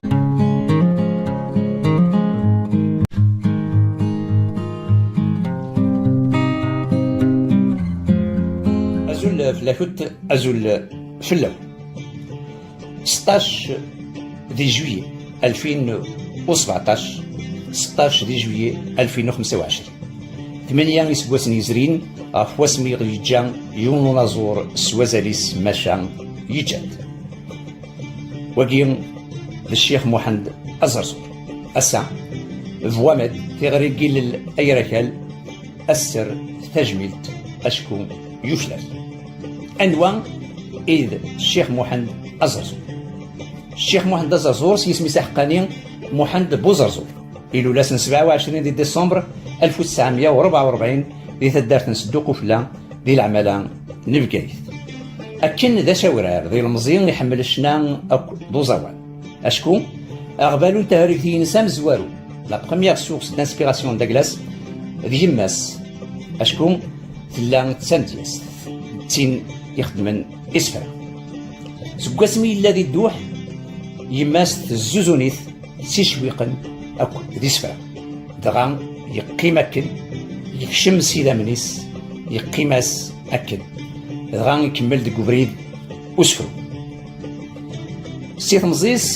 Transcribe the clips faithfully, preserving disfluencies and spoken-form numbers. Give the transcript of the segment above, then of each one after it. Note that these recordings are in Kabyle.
Azul fell-akent, azul fell-awen. Seṭṭac di juillet ألفين وسبعطاش, seṭṭac di juillet ألفين وخمسة وعشرين. Tmanya iseggasen yezrin, ɣef wasmi i ɣ-yeǧǧa yiwen unaẓur s wazal-is, maca yeǧǧa-d. Wagi d Ccix Muḥend Aẓerẓur. Ass-a, Bwamed, tiɣri n yilel Ayrakal, asser, tajmilt, acku yuklal. Anwa i d Ccix Muḥend Aẓerẓur? Ccix Muḥend Aẓerẓur, s yisem-is aḥeqqani Muḥend Buẓerẓur, ilul ass n sebɛa u ɛecrin di décembre ألف وتسعمية وربعة وأربعين di taddart n Sedduq Ufella, di leɛmala n Bgayet. Akken d acawrar, d ilemẓi iḥemmel ccna akked uẓawan. Acku aɣbalu n tehrigt-ines amezwaru, la première source d'inspiration n Douglas, d yemma-s. Acku tella d tamedyazt, d tin ixeddmen isefra. Seg wasmi yella di dduḥ, yemma-s tezzuzun-it s icewwiqen akked d isefra. Dɣa yeqqim akken, yekcem s idammen-is, yeqqim-as akken. Dɣa ikemmel deg ubrid usefru. Si temẓi-s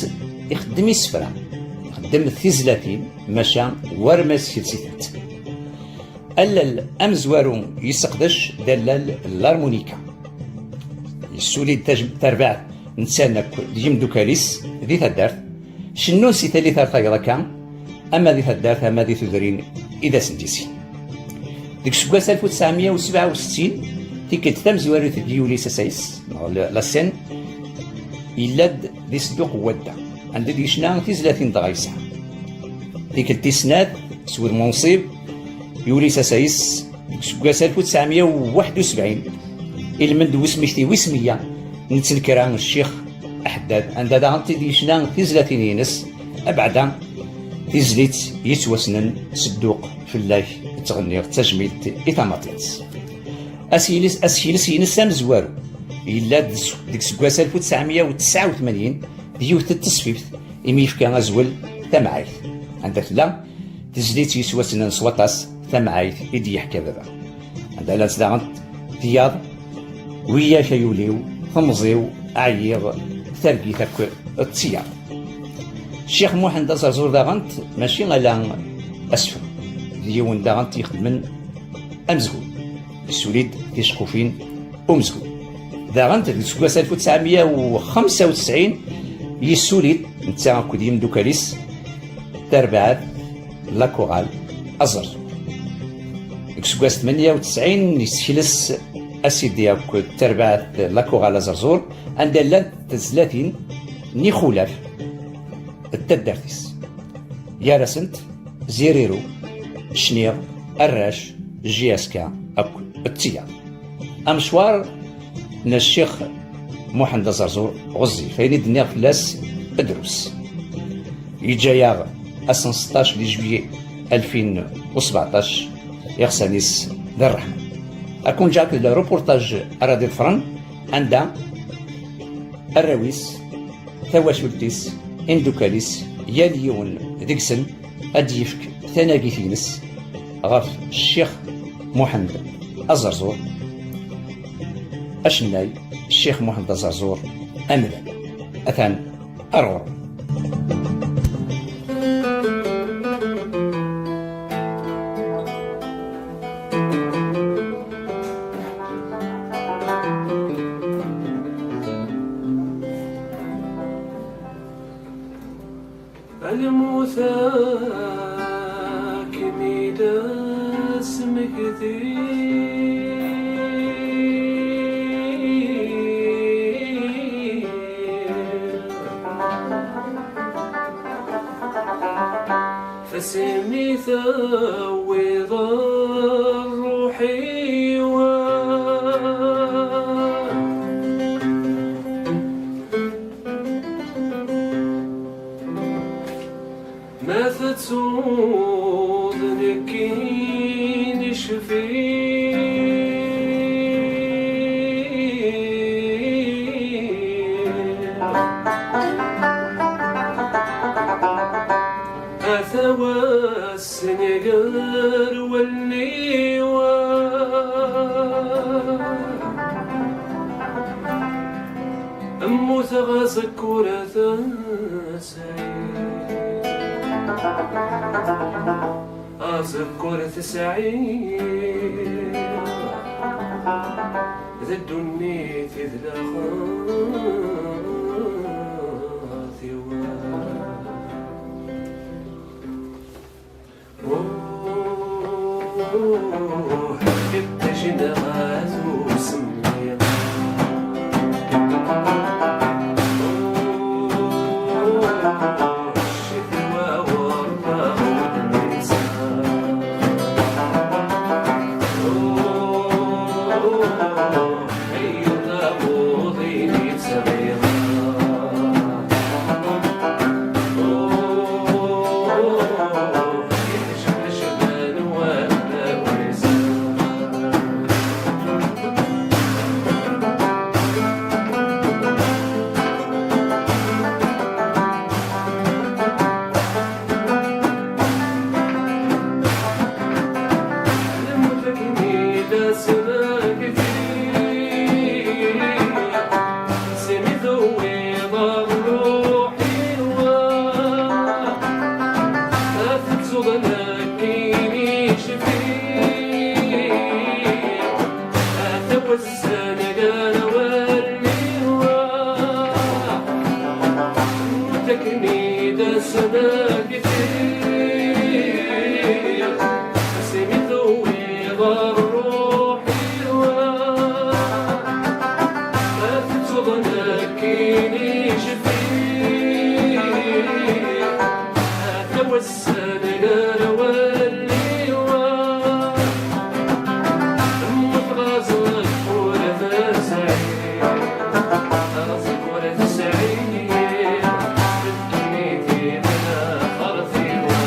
ixeddem isefra, ixeddem tizlatin, maca war ma yeskles-itent. Allal amezwaru yesseqdec d allal n larmunika. Yessuli-d taj-, tarbaɛt netta akked yimdukal-is di taddart, cennun si tallit ar tayeḍ akka, ama di taddart ama di tudrin i d asen-d-isin. Deg useggas ألف وتسعمية وسبعة وستين, tikkelt tamezwarut deg yuli s asayes, neɣ le-, la scène, yella-d di Sedduq n Wadda, anda i d-yecna tizlatin dɣa yesɛa. Tikkelt tis snat, s wudem unṣib, yuli s asayes, deg useggas ألف وتسعمية وواحد وسبعين, ilmend n usmekti wis meyya n tnekra n Ccix Aḥeddad, anda daɣen i d-yecna tizlatin-ines, abeɛda tizlit yettwassnen Sedduq fell-ak ttɣenniɣ d tajmilt i tamaṭit. Asekles-, asekles-ines amezwaru yella-d s-, deg useggas ألف وتسعمية وتسعة وثمانين, d yiwet n tesfift imi yefka azwel Tamɛayt, anda tella tezlit yettwassnen s waṭas, Tamɛayt i d-yeḥka baba, anda llant daɣen tiyaḍ, Wiyak ay ul-iw, Temẓi-w, Ɛyiɣ, Targit akk d tiyaḍ. Ccix Muḥend Aẓerẓur daɣen mačči ala asefru, d yiwen daɣen ixeddmen amezgun, yessuli-d ticeqqufin umezgun. Daɣen deg useggas ألف وتسعمية وخمسة وتسعين, yessuli-d netta akked yimdukal-is tarbaɛt La Chorale Aẓerẓur. Deg useggas ثمانية وتسعين, yessekles asidi akked tarbaɛt La Chorale Aẓerẓur, anda llant tezlatin n yixulaf n taddart-is. Gar-asent Ziriru, Cniɣ, Arrac, J S K akked d tiyaḍ. Amecwar n Ccix Muḥend Aẓerẓur ɣezzif, ayen i d-nniɣ fell-as drus. Yeǧǧa-yaɣ ass n seṭṭac di juillet ألفين وسبعطاش, iɣsan-is d rreḥma. Ad ken-ǧǧeɣ akked le reportage ara d-iḍefren, anda arraw-is, tawacult-is, imdukal-is, yal yiwen deg-sen ad d-yefk tanagit-ines ɣef Ccix Muḥend Aẓerẓur, acennay, Ccix Muḥend Aẓerẓur amdan. Atan ar ɣur-m. Lmut akken i d asmekti. Asmi tewwiḍ ṛṛuḥ-iw, ma tettuḍ nekkini cfiɣ. Gar wallen-iw, mmuteɣ aẓekkur tesɛiḍ, aẓekkur tesɛiḍ, d ddunit i d laxert-iw. Ruḥ, iṭij-nneɣ at usemmiḍ. Ruḥ, ccetwa werṭeɣ ur d-nsa. Ruḥ, Takken-id ass-a d agtir, asmi tuwiḍ ṛṛuḥ-iw, ad tettuḍ nekkini jfiɣ, ata wass-a gar wallen-iw. Mmuteɣ aẓekkur tesɛiḍ, aẓekkur tesɛiḍ, ddunit-iw d laxert-iw.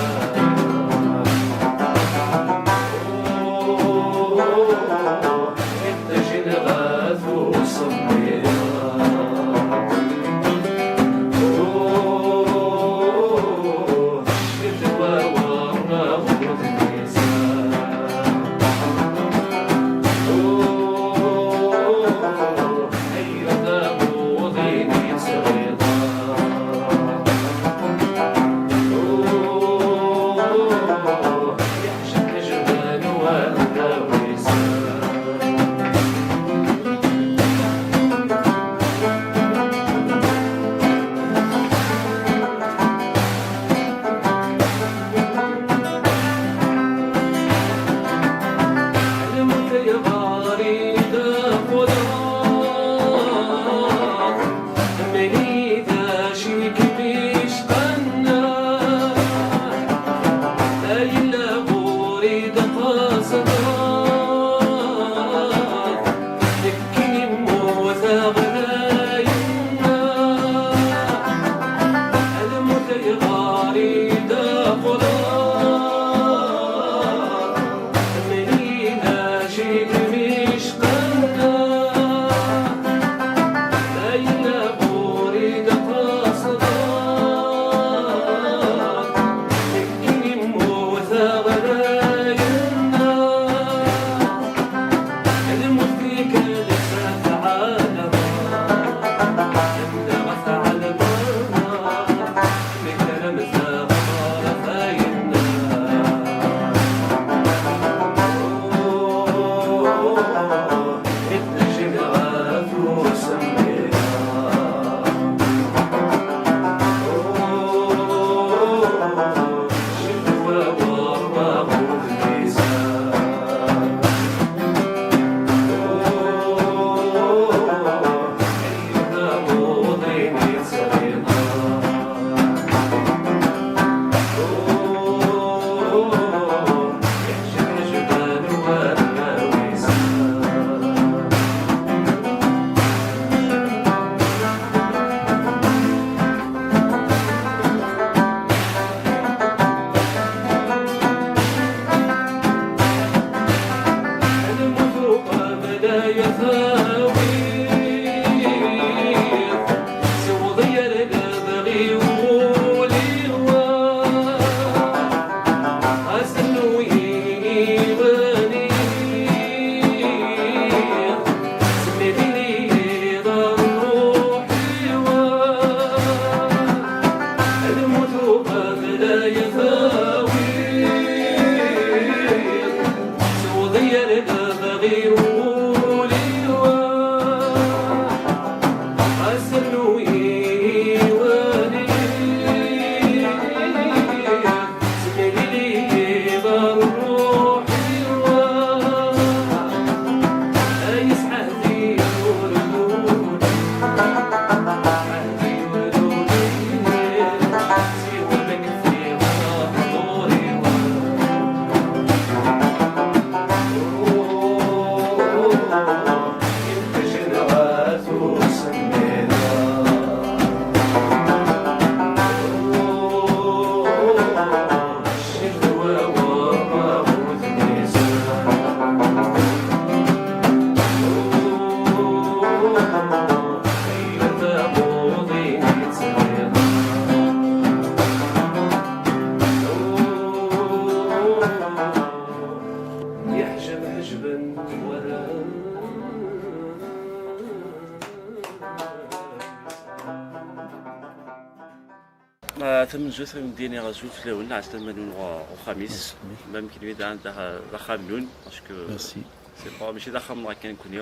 Tamenzut, ad wen-d-iniɣ azul fell-awen, ɛeslama-nwen ɣ uxxam-is. Merci. Même kenwi d, d, d axxam-nwen, parce que Merci. C'est pas, mačči d axxam-nneɣ kan nekkni.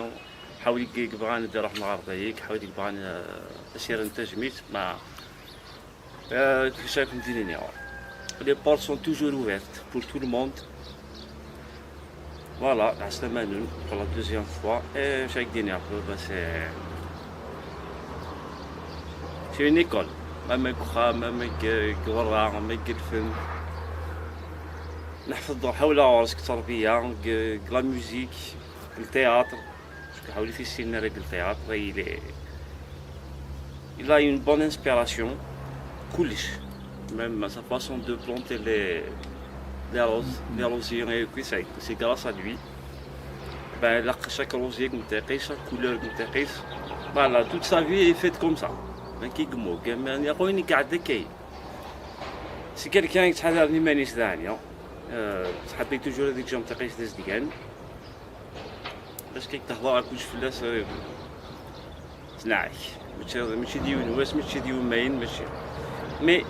Ḥawli i yebɣan ad iruḥen ɣer dayik, ḥawli i yebɣan, euh, ad s-yerren tajmilt, ma, euh, d acu ara ken-d-iniɣ. Les portes sont toujours ouvertes pour tout le monde. Voilà, ɛeslama-nwen pour la deuxième fois. Et mačči ad k-d-iniɣ, c'est, c'est une école. Même deg uxxam, même deg, deg berra, même deg lfen. Neḥfeḍ ḥawla ɣur-s deg tterbiya, deg, deg la musique, deg le théâtre. Parce que ḥawli ur yessinen ara deg le théâtre, il est, il a une bonne inspiration. Kullec. Même sa façon de planter les, les roses, les rosiers et tout, c'est, c'est grâce à lui. Ben, la, chaque rosier comme t'es, chaque couleur comme t'es. Voilà, toute sa vie est faite comme ça. Donc, il y a rien qui garde. C'est quelqu'un qui a des manies, c'est-à-dire, euh, ça fait toujours des gens qui ont des Parce que تهضر كلش فلاس، آه، سنعك. ماشي، ماشي ديون واس، ماشي ديون ماين، ماشي. Mais,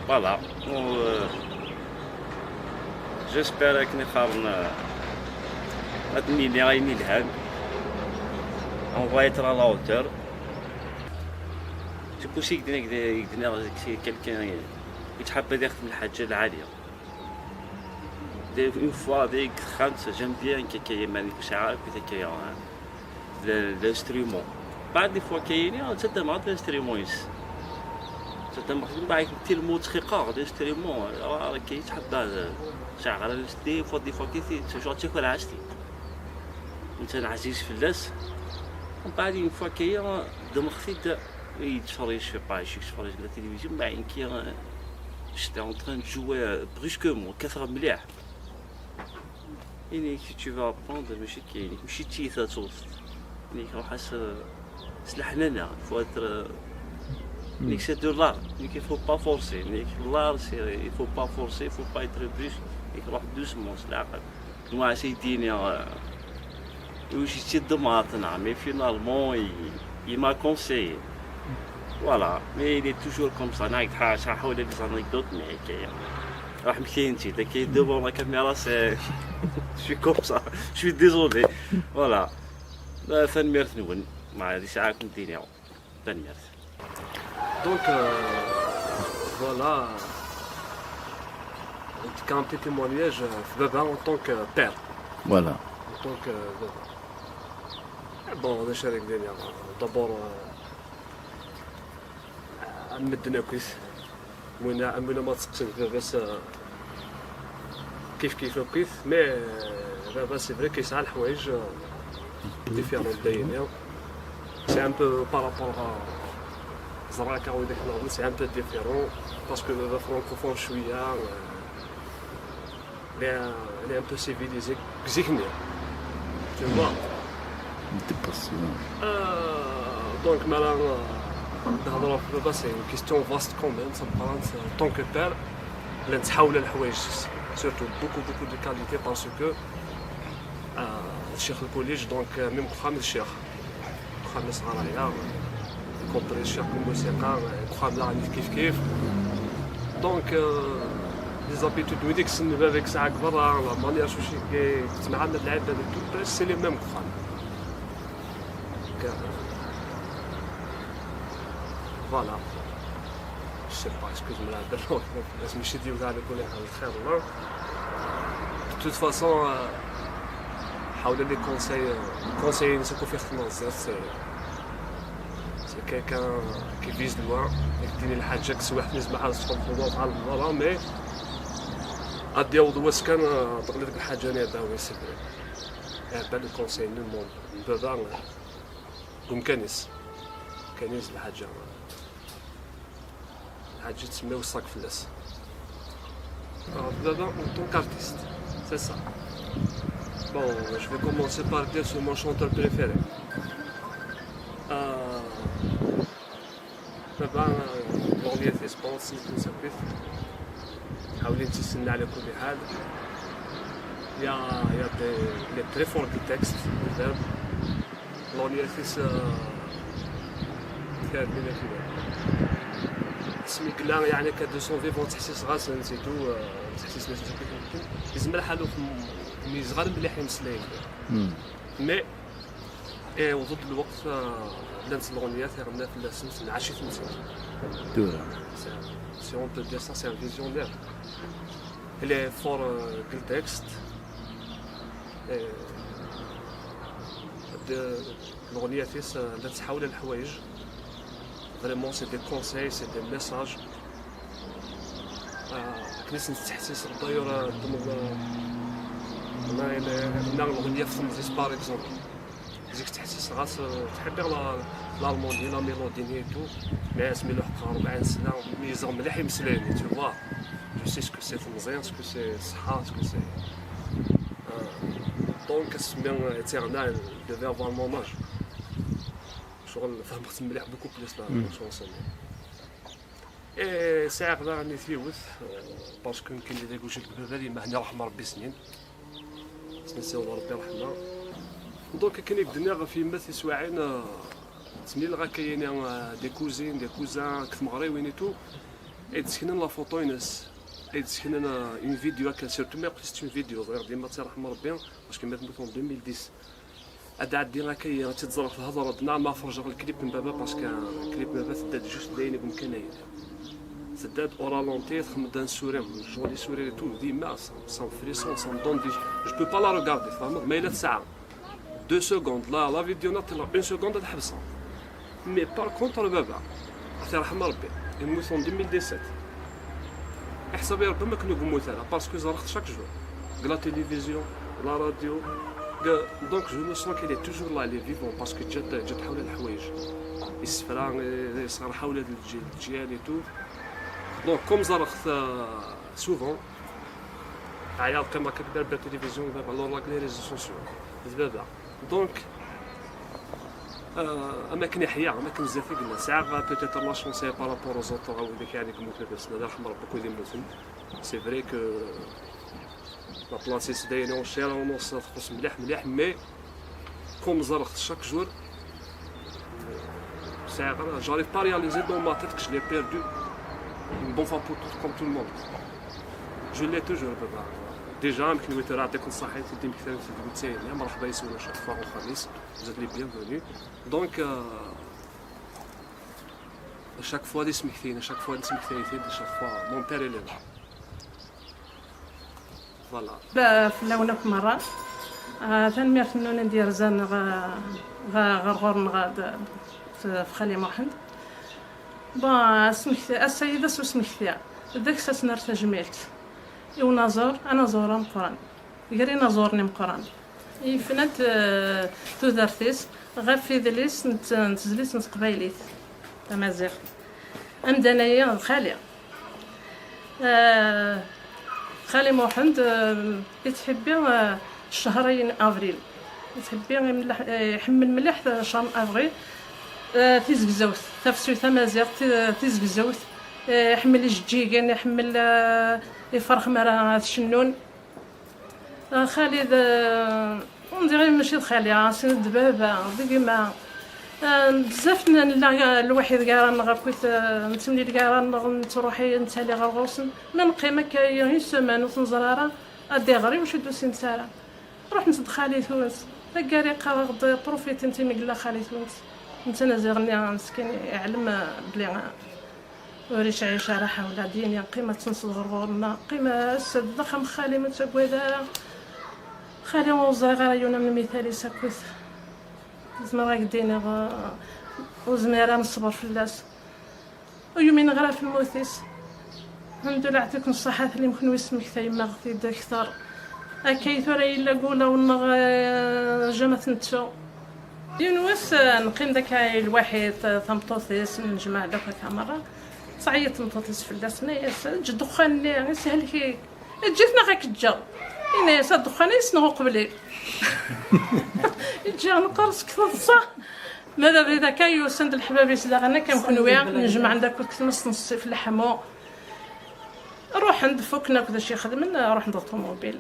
voilà. و، آه، j'espère أكن خارن، آه، هاد النيلة غاين يلهان. On va être à la hauteur. C'est possible que يقدر، يقدر، c'est quelqu'un يتحب يخدم الحاجة العالية. Des, une fois, des grands, j'aime bien que, que, mais que ça, que, que, hein, le, l'instrument. بعد des fois كاين، آه، تسدى مع l'instrument يس. تسدى مع، بعد تيلمو تخيقا l'instrument، آه، كي يتحب هذا. شعر des fois، des fois كي تي-، تشوف تيكون عاشتي. انت عزيز في الناس. ومن بعد une fois كاين، دماغ في الدار. يتفرج في باج، يتفرج في التلفزيون، بعد كي، آه، j'étais en train de jouer brusquement، كثر مليح. يعني كي tu vas apprendre ماشي كاين، ماشي تيتا توسط. يعني روح اس-، سلاح لنا، faut être، يعني c'est de l'art، يعني il faut pas forcer، يعني l'art c'est، il faut pas forcer، il faut pas être brusque، يعني روح doucement، سلاح. Moi c'est ديني، آه، واش يتي دمعت، نعم، mais finalement il, il m'a conseillé. Voilà, mais il est toujours comme ça. نايت حا-، شا حول les anecdotes، mais كاين. راح مكين انت، كاين devant la caméra، c'est، je suis comme ça. Je suis désolé. Voilà. لا، ثانميرت نون. ما هذه ساعة كنت ديني. ثانميرت. Donc, euh, voilà. Donc, un petit témoignage, euh, في بابا en tant que père. Voilà. En tant que, euh, بابا. Bon, هذا شارك ديني. D'abord, euh، مدن أكويس. وين، وين ما تسقسي باباس، آه، كيف كيف أكويس. Mais، آه، بابا c'est vrai كيسعى الحوايج، آه، différent دايني. C'est un peu par rapport à زراكا ويديك الهضم، c'est un peu différent. Parce que بابا francophone شوية، آه، Elle est, elle est un peu civilisée. زيكني. Tu vois. Dépassé. Euh, donc, مالا، آه، نهضروا في بابا، c'est une question vaste quand même. Ça me parle en tant que père. اللي نتحاول الحوايج، surtout beaucoup, beaucoup de qualité parce que، آه، الشيخ الكوليج، donc، آه، même خامس الشيخ. وخا الناس غرايا، كومبريسيون، الموسيقى، وخا لا عندي كيف كيف. Donc، آه، les habitudes، ويديك السن باباك ساعة برا، لا مانيير شوشي كي تتعامل العباد، tout presque c'est les mêmes وخا. Donc، آه، voilà. Je sais pas، excuse-moi، لا، بس ماشي ديال هذا، نقول لك على الخير والله. De toute façon، آه، حول les conseils، آه، les conseils نسكو في خدمة بزاف، c'est، c'est quelqu'un qui vise loin، يديني الحاجة كسي واحد نسمع على الصحاب في الوضع على المرة، mais أدي أول واس كان، آه، تقلي لك الحاجة أنا باوي c'est vrai. يعني بان les conseils من مون، بابا، آه، قوم كنس، كنس الحاجة. الحاجة تسمى وصاك فلاس. آه، بابا، en tant qu'artiste، c'est ça. Bon, je vais commencer par dire c'est mon chanteur préféré. آه، بابا، آه، الأغنية في سبونس، نكون سكت. حاولي تسنى على كل حال. يا، يا دي، il est très fort du texte، الباب. لونياتيس، آه، كاملة كده. سمي قلنا يعني كا دو سون فيفون تحسيس غاسن سيتو، تحسيس ناس كيف يمكن. يزمر حالو في م-، ميزغر مليح يمسلين. مي اي وضد الوقت، آه، بدا نسمع اغنيات غنى في السمس مع شي ثمثيل. دورة. سي اون بو دير سا سي ان فيزيونير. اللي فور كل تكست. الاغنيه تيس، آه، لا تحاول الحوايج. فريمون سي دي كونساي، سي دي ميساج. كنت نستحسس الطيور، آه، ضمن، آه، ما الا الاغنيه في تمزيس باغ اكزومبل. زيك تحسس غاس، آه، تحبي لا لارموني لا ميلودي نيتو. مي اسمي له حق أربعين سنه ميزا مليح يمسليني تو فوا. جو سي سكو سي تمزين، سكو سي صحه، سكو سي، آه، دونك اسمي تيغنا دو فيرفال موناج. شغل فهمت مليح بوكو بليس لا شونسون. اي ساعه غدا راني ثيوث، آه، باسكو يمكن لي ديكوجي بابا لي ما هني رحم ربي سنين. سنسيو ربي رحمه. دونك كان يقدنا غا في يما تسواعين، آه، تميل غا كاين، آه، دي كوزين دي كوزان كتمغريوين اي تو. اي تسكنن لا فوتو ينس، اي تسكنن اون فيديو هكا سيرتو مي قلت اون فيديو صغير ديما تيرحم ربي. باسكو ما تموت اون ألفين وعشرة. هاد عاد ديما كي تتزرع في الهضره دنا ما فرجغ الكليب من بابا باسكو الكليب من بابا تداد جوست داين يقوم كان هي. تداد اورالونتي تخمد ان سورير، جولي سورير تو ديما سام فريسون سام دون دي. جو بو با لا روغاردي فاهم ما الا تسعه دو سكوند لا لا فيديو ناطي اون سكوند تحبسها. مي بار كونتر بابا، الله يرحم ربي، يموت اون ألفين وسبعطاش. يحسب يا ربي ما كنا نموت انا باسكو زرخت شاك جور. لا تيليفزيون، لا راديو. دونك جو مو سون كيلي توجور لا لي فيفون باسكو جات جات حول الحوايج. يسفرا يصغر حول الجيل الجيال اي تو. دونك كوم زرخت سوفون. عيال كما كبر بالتلفزيون بابا لور لاك لي ريزو سوسيو. بابا دونك، آه، اماكن يحيى اماكن زافي قلنا ساعه بوتيتر لا شونس بارابور او زوتر او ديك يعني كموت بس الله يرحم ربك ويدي موتن. سي فري كو لا بلاسيس داينو شير ونص تخص مليح مليح مي كوم زرخت شاك جور. ساعه غير جاري با رياليزي دون ما تيت كش لي بيردو. بون فا بو تو كوم تو الموند. جو لي توجور بابا. ديجا يمكن ويتر يعطيكم الصحه يتدي مكتاب في الدوتسين مرحبا يسوي شاك فوا وخميس. Vous êtes les bienvenus. Donc, euh, chaque fois des smiktines, chaque fois des smiktines, chaque fois, mon père est là. Voilà. Fell-awen akk merra. Ah, tanemmirt-nwen i d-yerzan ɣ-, ɣ-, ɣer ɣur-neɣ d-, f-, f Xali Muḥend. Bon, asmekti, ass-agi d ass usmekti. Deg-s ad s-nerr tajmilt i unaẓur, anaẓur ameqqran. Gar inaẓuren imeqqranen. Yefna-d, eh, tudert-is ɣef idles n t-, n tezlit n teqbaylit tamaziɣt. Amdan-agi d xali. Eh, Xali Muḥend, eh, yettḥibbi, eh, ccher-agi n avril. Yettḥibbi imleḥ-, eh, iḥemmel mliḥ ccher n avril. Eh, tizegzewt, tafsut tamaziɣt, ti-, tizegzewt. Eh, iḥemmel ijeǧǧigen, iḥemmel, eh, iferx mi ara ad cennun. Ah, xali d, eh, on dirait mačči d xali, ah, sin d baba, d gma. Ah, bezzaf n-, nella lwaḥid gar-aneɣ akkit, eh, nettemlil gar-aneɣ, nettruḥ, nettali ɣer ɣur-sen. Ma neqqim akka une semaine ur t-nẓer ara, ad d-iɣer i wacu d-usint ara. Ruḥent-d xali-twent. Taggara yeqqar-aɣ-d, profitint imi yella xali-twent. Netta n Aziɣ-nni meskin iɛlem, eh, belli, eh, ur yesɛi ara ḥawla ad d-yini, qqim ad tenseḍ ɣer ɣur-neɣ, qqim ass-a d axxam xali, ma ur ttagad ara. Xali, ur ẓriɣ ara yiwen am lmital-is akkit. Zemreɣ ad k-d-iniɣ, ur zmireɣ ara ad neṣber fell-as. Ur yumineɣ ara ɣef lmut-is. Lḥemdullah, yeɛṭikum ṣṣeḥḥa, tellim kenwi tesmektayem-aɣ-t-id akter. Akka i tura yella deg wulawen-nneɣ, eh, jamais ad t-nettu. Yiwen wass, eh, neqqim daka i lwaḥid, eh, tameṭṭut-is, nejmaɛ-d akk akka merra. Tettɛeyyiḍ tmeṭṭut-is fell-as, tenna-yas, "Eǧǧ ddexxan-nni, ishelk-ik. Eǧǧ-it neɣ ad k-ǧǧeɣ." Yenna-yas, "Ddexxan-a yesneɣ uqbel-ik." Ǧǧiɣ neqqar seg teḍsa. Ma d abrid akka, yusan-d leḥbab-is daɣen akka am kenwi, nejmaɛ-d akk deg tmest n ṣṣif leḥmu. Ruḥen-d, fukken akk d acu ixedmen, ruḥen-d ɣer ṭumubil.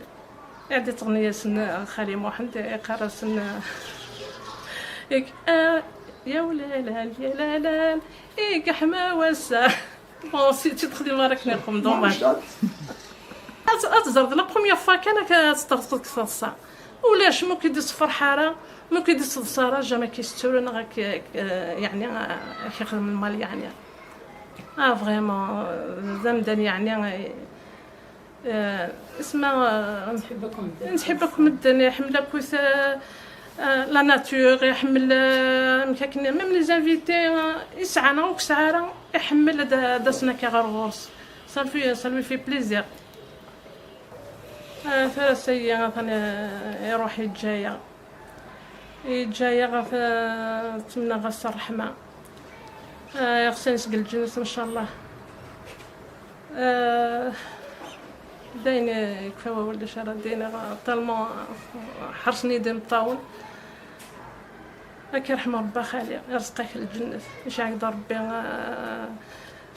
Iɛeddi ṭṭɣen-asen Xali Muḥend, iqqar-asen, ik-, ah, ya wlalal, ya lalal, i yeḥma wass-a. Bon, si tu te dis, Marak, mais comme dommage. Ad, ad teẓreḍ, la première fois kan akka ad teṭṭerḍeḍ deg teḍsa. Ulac, ma ur k-id-iṣeffer ara, ma ur k-id-iseḍsa ara, jamais k-issetturen, neɣ ak-, ak-, yeɛni, ak-ixdem lmal, yeɛni. Ah, vraiment, euh, d amdan, yeɛni, euh, isma, euh, Nttḥib akk medden. Nttḥib akk medden, iḥemmel akk, euh, euh, la nature, iḥemmel, euh, amek akken, même les invités, euh, yesɛa neɣ ur yesɛi ara, iḥemmel ad, ad asen akka ɣer ɣur-s. Ça lui, ça lui fait plaisir. Ah, tura ass-agi, atan, eh, iruḥ, yeǧǧa-yaɣ. Yeǧǧa-yaɣ, ɣef, eh, ttmennaɣ-as ṛṛeḥma. Ah, iɣsan-is deg lǧennet, ncallah. Ah, d ayen, eh, yekfa wawal, d acu ara d-iniɣ, tellement, eh, ḥerṣen-iyi-d imeṭṭawen. Ad k-irḥem Ṛebbi a xali, irẓeq-ak lǧennet, yecɛek-d Ṛebbi, ah,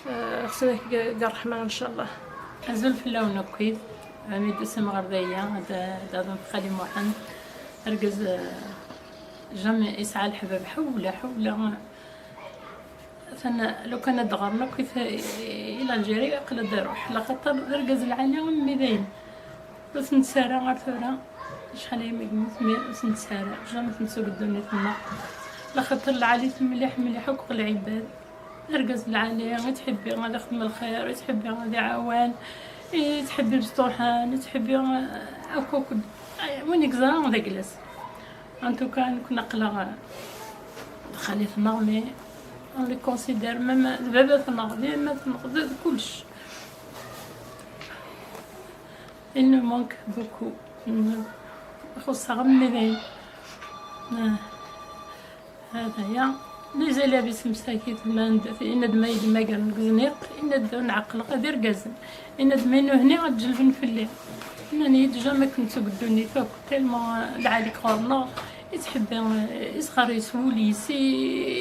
ah, ixsan-ik deg ṛṛeḥma, ncallah. Azul fell-awen akkit, mi d-tusam ɣer daya, ad, ad aḍen ɣef Xali Muḥend, argaz, ah, jamais yesɛa leḥbab, ḥewla, ḥewla. Atan, lukan ad d-ɣren akkit i, i l'Algérie, aql ad d-iruḥ, laxaṭer d argaz lɛali, am mi dayen. Ur t-nettarra ar tura. Acḥal aya mi yemmut, mi ur t-nettarra. Jamais t-nettu deg ddunit-nneɣ. Laxaṭer lɛali-t mliḥ, mliḥ akk ɣer lɛibad. Argaz lɛali, i tḥibbi ad ixdem lxir, i tḥibbi ad iɛawan, i tḥibbi lsṭuḥan, i tḥibbi, eh, akk, akk. Win i yeẓra d agla-s. En tout cas, nekkni aql-aɣ, eh, d xali-tneɣ, mais on les considère même d baba-tneɣ, d yemma-tneɣ, d, d kullec. Il nous manque beaucoup. Ixuṣṣ-aɣ am dayen. Ah, hada ya. Les élèves-is msakit, llan-d, yenna-d ma yedmagren deg uzniq, yenna-d ur nɛeqqleɣ, ad irgazen. Yenna-d ma nuhni ad ǧelben fell-i. Nnan-iyi-d jamais ken-ttu deg ddunit akk, tellement, ah, lɛali-k ɣur-neɣ, i tḥebbi, ah, isɣer-is wul-is, i,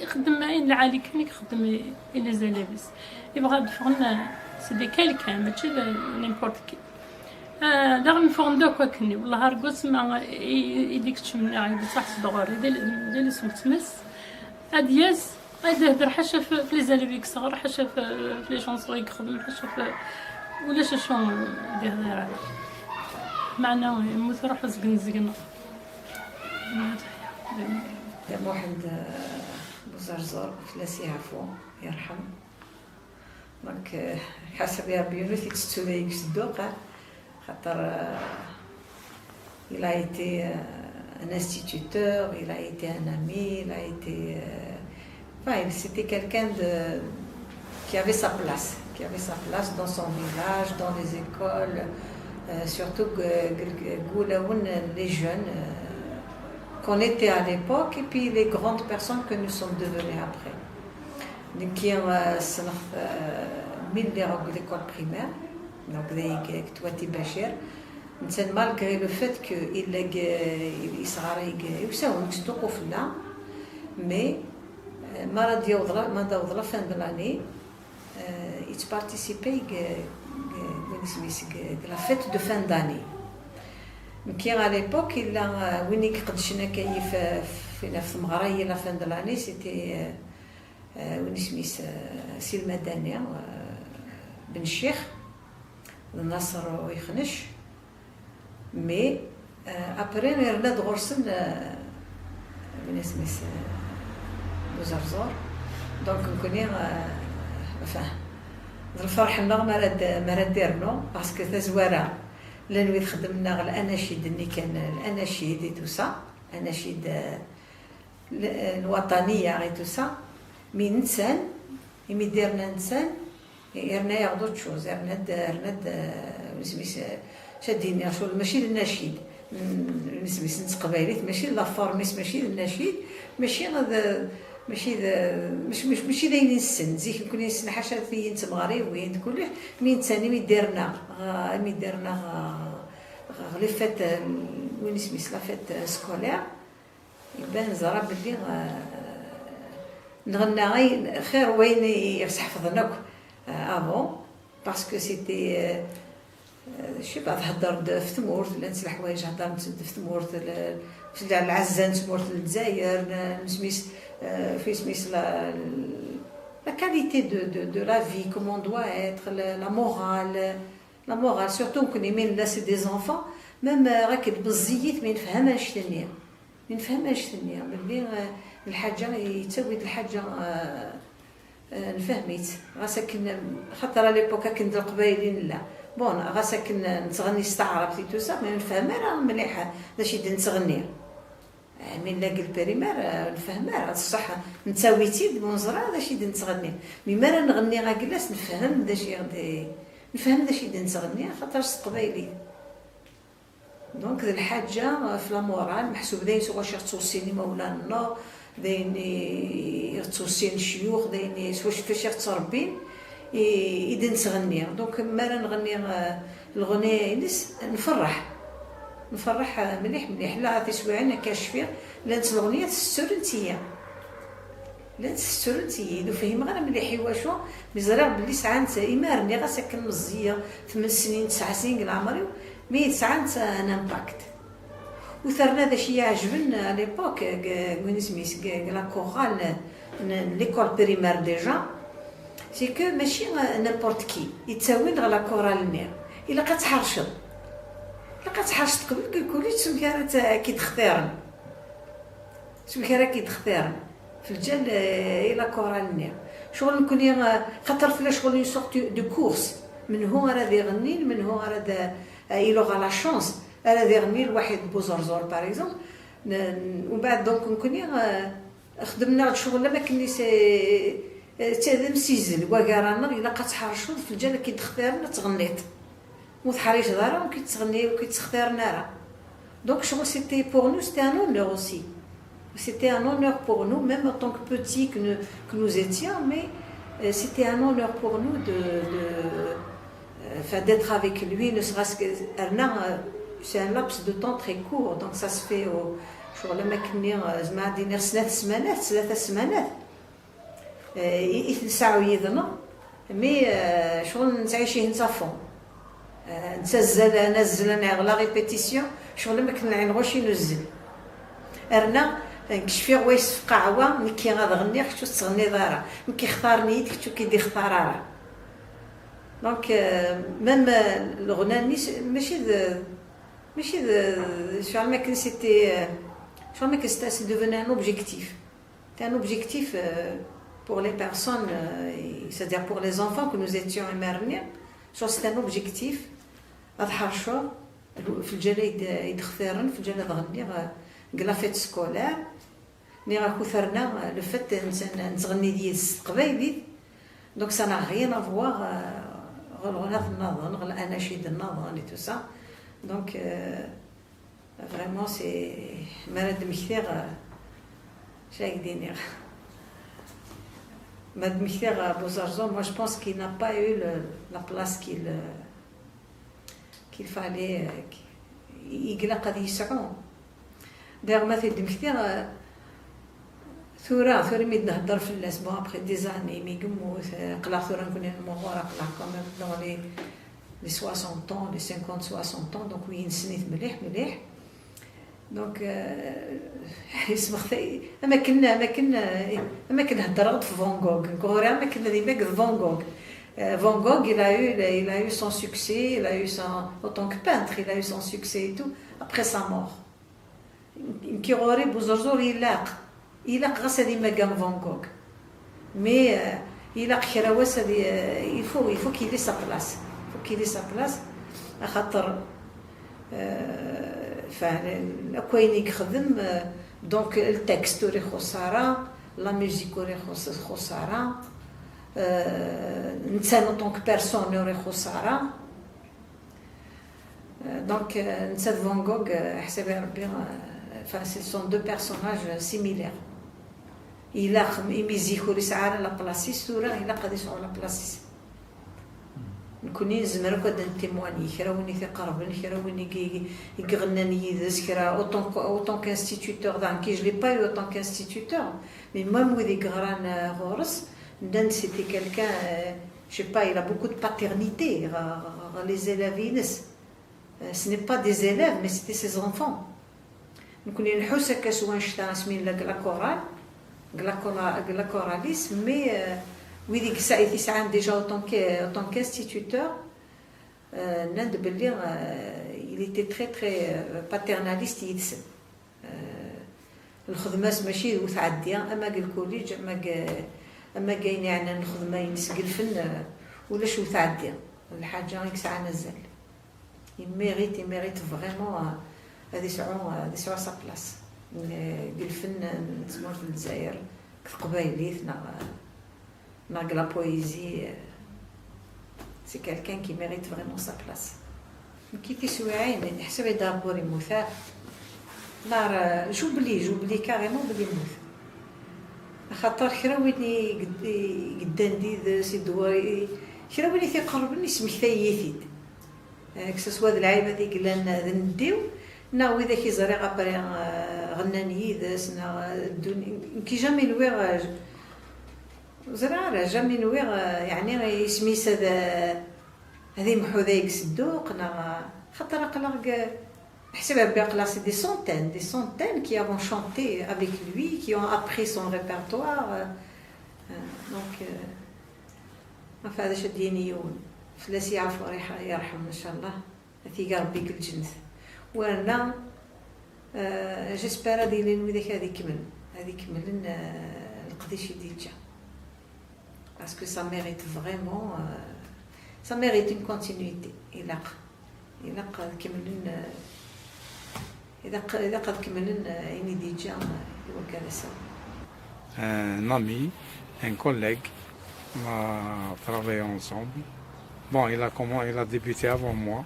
ixeddem ayen lɛali kan i ixeddem i, i les élèves-is. Yebɣa ad ffɣen, ah, c'est des quelqu'un, mačči d n'importe qui. Ah, daɣen ffɣen-d akk akkenni. Wellah, ar gusma i, i d-ikeččmen, i d-iṣaḥ s dɣur, i d, d, d les tmes. Ad yas, ad ihder ḥaca f, f les élèves i yesɣer, ḥaca f, f les chansons i yexdem, ḥaca f, ulac acu d-ihder ara. Meɛna yemmut ruḥ zgen zgen. Muḥend, ah, Buẓerẓur, fell-as yeɛfu, yerḥem. Donc, euh, ḥaseb ya Rebbi, yiwen ur t-ittettu d ayeg s dduq, ah, xaṭer, euh, il a été, euh, un instituteur, il a été un ami, il a été, euh, enfin, il, c'était quelqu'un de, qui avait sa place, qui avait sa place dans son village, dans les écoles, euh, surtout que, que, que, que les jeunes, euh, qu'on était à l'époque, et puis les grandes personnes que nous sommes devenues après. Nekki, euh, ssneɣ-t, euh, mi lliɣ deg l'école primaire, donc d ayeg deg Twati Bacir. Netta, malgré le fait que yella deg, yesɣaray deg, i usawen deg Sduq Ufella, mais, euh, mi ara d-yaweḍ la, mi ara d-taweḍ la fin de l'année, euh, yettparticiper deg, deg, win isem-is, deg, deg la fête de fin d'année. Nekki, à l'époque, yella, euh, win i iqeddcen akka yif, f, ɣef tmeɣra i la fin de l'année, c'était, euh, euh, win isem-is, euh, Si Lmadani, euh, Ben Ccix, d Naṣer Uyeḥnec. Mais, euh, après, yerna-d ɣur-sen, euh, win isem-is, euh, Buẓerẓur. Donc, nekkni, euh, enfin, d lferḥ-nneɣ mi ara d, mi ara d-irnu, parce que tazwara, llan wid xeddmen-aɣ l'anachid-nni kan, l'anachid et tout ça, anachid, euh, l-, lwaṭaniya et tout ça, mi nettan, imi d-irna nettan, irna-yaɣ d autre chose, irna-d, irna-d, euh, isem-is, euh, c-, ad d-iniɣ cɣel, mačči d nnacid, mm, isem-is n teqbaylit, mačči d la forme-is, mačči d nnacid, mačči d, mačči d, mačči, mačči, mačči d ayen i nessen. Zik nekkni nessen ḥaca tiyin d tmeɣriwin d kullec, mi nettan, imi d-irna, ɣ-, imi d-irna ɣ-, ɣ-, les fêtes, euh, win isem-is, la fête, euh, scolaire, iban ẓra belli, euh, nɣenna ayen xir wayen i ɣ-sḥefḍen akk, euh, avant, parce que c'était, euh, euh, je sais pas, thedder-d ɣef tmurt, llant leḥwayeǧ heddren-tt-id ɣef tmurt, l-, f lɛezza n tmurt n Lezzayer, n-, n-, isem-is, euh, f isem-is la, La qualité de, de, de la vie, comment on doit être, la, la morale, la morale, surtout nekkni mi nella c'est des enfants, même euh, rek meẓẓiyit mi nefhem annect-nni. Mi nefhem annect-nni, belli euh, lḥaǧa yettawi-d lḥaǧa euh, euh, nfhem-itt. Ɣas akken, xaṭer à l'époque akken d leqbayel i nella. Bon, ɣas akken nettɣenni s taɛrabt et tout ça, mais nefhem ara mliḥ d acu i d-nettɣenni. Eh, mi nella deg lpirimer, eh, nfehhem ara, ṣṣeḥ, nettawi-tt-id, ma neẓra d acu i d-nettɣenni. Mi mi ara nɣenni agellas, nfehhem d acu i ɣ-d-, nfehhem d acu i d-nettɣenni, xaṭer s teqbaylit. Donc, d lḥaǧa, eh, f la morale, meḥsub d ayen s wacu i ɣ-ttwessin imawlan-nneɣ, d ayen i, i ɣ-ttwessin cceyux, d ayen i, s wacu, fac i ɣ-ttrebbin, i, i d-nettɣenni. Donc, mi ara nɣenni, eh, leɣnaya-ines, nferreḥ. Nferreḥ, eh, mliḥ, mliḥ. La tiswiɛin akka cfiɣ, llant leɣniyat ssurent-iyi. Llant ssurent-iyi, ur fhimeɣ ara mliḥ i wacu, mi ẓriɣ belli sɛant, imi ar nniɣ-as akken meẓẓiyeɣ, tmen snin, tesɛa snin deg leɛmer-iw, mi sɛant, eh, un impact. U terna d acu i yi-iɛejben à l'époque, deg, deg win isem-is, deg, deg la chorale n, n l'école primaire déjà, c'est que mačči, euh, n'importe qui yettawin ɣer la chorale-nni. Ilaq ad tḥerceḍ. Ilaq ad tḥerceḍ qbel kulci s wamek ara tt-, ad k-id-xtiren. S wamek ara k-id-xtiren. F lǧal, euh, i la chorale-nni. Ccɣel nekkni, euh, xaṭer tella ccɣel une sorte de course. Menhu ara d-iɣennin, menhu ara d-, euh, il aura la chance. Ara d-iɣenni lwaḥid n Buẓerẓur, par exemple. N-, n-, umbeɛd, donc, nekkni, euh, xedmen-aɣ-d ccɣel am akken i s-, eh, d amsizzel wagar-aneɣ, ilaq ad tḥerceḍ f lǧal akken d-xtiren ad tɣenniḍ. Ur teḥriceḍ ara, ur k-id-ttɣenni-, ur k-id-ttxtiren ara. Donc, ccɣel, c'était pour nous, c'était un honneur aussi. C'était un honneur pour nous, même en tant que petits que nous, que nous étions, mais, euh, c'était un honneur pour nous de, de, euh, enfin, d'être avec lui, ne serait-ce que, euh, c'est un laps de temps très court, donc ça se fait au, ccɣel am akken-nni, euh, zeɛma ad d-iniɣ snat ssmanat, tlata ssmanat. Eh, i, i t-nesɛu yid-neɣ, mais, eh, ccɣel nettɛici-hen à fond. Eh, nettazzal, nazzel, neɣ la répétition, ccɣel am akken nɛin ɣuci nuzzel. Rna, eh, nekk cfiɣ wa yessefqaɛ wa, nekki ad ɣenniɣ, kečč ur tettɣenniḍ ara. Nekk ixtaren-iyi-d, kečč ur k-id-ixtar ara. Donc, eh, même, eh, leɣna-nni, s-, mačči d, mačči d, ccɣel am akken c'était, eh, ccɣel am akken c'était, c'est devenu un objectif. C'était un objectif, euh, pour les personnes, euh, c'est-à-dire pour les enfants que nous étions imernés. Ccɣel, c'est un objectif. Ad ḥerceɣ, f lǧal ay d-, ay d-xtiren, f lǧal ad ɣenniɣ, euh, deg la fête scolaire. Nniɣ-ak uterna, euh, le fait n-, n-, nettɣenni d yid-s s teqbaylit. Donc ça n'a rien à voir, euh, ɣer lɣunat nniḍen, ɣer anacid nniḍen et tout ça. Donc, euh, Vraiment, c'est, mi ara d-mmektiɣ, euh, acu ara k-d-iniɣ. Mi ara d-mmektiɣ, euh, Buẓerẓur, moi, je pense qu'il n'a pas eu le, la place qu'il, euh, qu'il fallait, euh, qu-, i ilaq ad yesɛu. D'ailleurs, ma t-id-mmektiɣ, euh, tura, tura mi d-nhedder fell-as, bon, après des années, mi yemmut, euh, aql-aɣ tura nekkni nmuɣur, aql-aɣ quand même dans les, les soixante ans, les cinquante, soixante ans, donc wi nessen-it mliḥ, mliḥ. Donc, euh, yesmextay, am akken, am akken, euh, am akken heddreɣ-d f Van Gogh. Nekk ɣur-i am akken ad imag d Van Gogh. Euh, Van Gogh, il a eu, il a eu son succès, il a eu son, en tant que peintre, il a eu son succès et tout, après sa mort. Nekk ɣur-i Buẓerẓur ilaq, ilaq ɣas ad imag am Van Gogh. Mais, euh, ilaq kra wass ad i-, euh, il faut, il faut qu'il ait sa place. Il faut qu'il ait sa place, axaṭer, euh, enfin, akk ayen i yexdem, euh, donc, le texte ur ixuṣṣ ara, la musique ur ixuṣṣ, ixuṣṣ ara, euh, netta en tant que personne ur ixuṣṣ ara. Euh, donc, euh, netta d Van Gogh, euh, ḥsab i Rebbi, euh, enfin, ce sont deux personnages, euh, similaires. Ilaq, imi zik ur yesɛi ara la place-is, tura ilaq ad yesɛu la place-is. Nekkni nezmer akk ad n-témoigner, kra win i t-iqerben, kra win i, i, i iɣennan yid-s, kra autant que, autant qu'instituteur, daɣen, qui je l'ai pas eu autant qu'instituteur, mais même wid i yeɣran, euh, ɣur-s, nnan-d c'était quelqu'un, euh, je sais pas, il a beaucoup de paternité, ɣer, ɣer, ɣer les élèves-ines. Euh, ce n'est pas des élèves, mais c'était ses enfants. Nekkni nḥus akka s wanect-a asmi nella deg la chorale, deg la chora-, deg la chorale-is, mais, euh, Wid i yesɛa-, i t-yesɛan déjà autant que, autant qu'instituteur, euh, nnan-d belli, euh, il était très, très, euh, paternaliste yid-sen. Euh, lxedma-s mačči d ur tɛeddi, ama deg lkuliǧ, ama deg, ama deg ayen yeɛnan lxedma-ines deg lfen, euh, ulac ur tɛeddi. Lḥaǧa i yesɛan azal. Il mérite, il mérite vraiment, euh, ad yesɛu, ad yesɛu sa place. Deg lfen n tmurt n Lezzayer, deg teqbaylit, neɣ, neɣ deg la poésie, euh, c'est quelqu'un qui mérite vraiment sa place. Nekki tiswiɛin, ḥseb-d ɣef ur yemmut ara. Neɣ, euh, j'oublie, j'oublie carrément belli yemmut. Axaṭer kra win i yed-, i yeddan d yid-s, i ddwa, i, kra win i t-iqerrben, yesmektay-iyi-t-id. Eh, que ce soit d lɛibad i yellan d nndiw, neɣ widak i ẓriɣ après, eh, ɣennan yid-s, neɣ, eh, ddun-, nekki jamais nwiɣ, eh, ur ẓriɣ ara, jamais nwiɣ, eh, yeɛni isem-is ad, eh, ad imḥu dayeg s dduq, neɣ, eh, xaṭer aql-aɣ deg, ḥsib Rebbi aql-aɣ c'est des centaines, des centaines qui avons chanté avec lui, qui ont appris son répertoire, eh, eh, donc, eh, Enfin, d acu ad d-yini yiwen? Fell-as yeɛfu, yerḥ-, yerḥem, ncallah. Ad t-ig Rebbi deg lǧennet. Werna, euh, j'espère ad ilin widak ad ikemmlen, ad ikemmlen, euh, leqdic i d-yeǧǧa. Parce que ça mérite vraiment, euh, ça mérite une continuité. Ilaq, ilaq ad kemmlen, euh, Ilaq, ilaq ad kemmlen, eh, ayen i d-yeǧǧa, eh, i wakka d asawen. Un ami, un collègue, on a travaillé ensemble. Bon, il a commen-, il a débuté avant moi.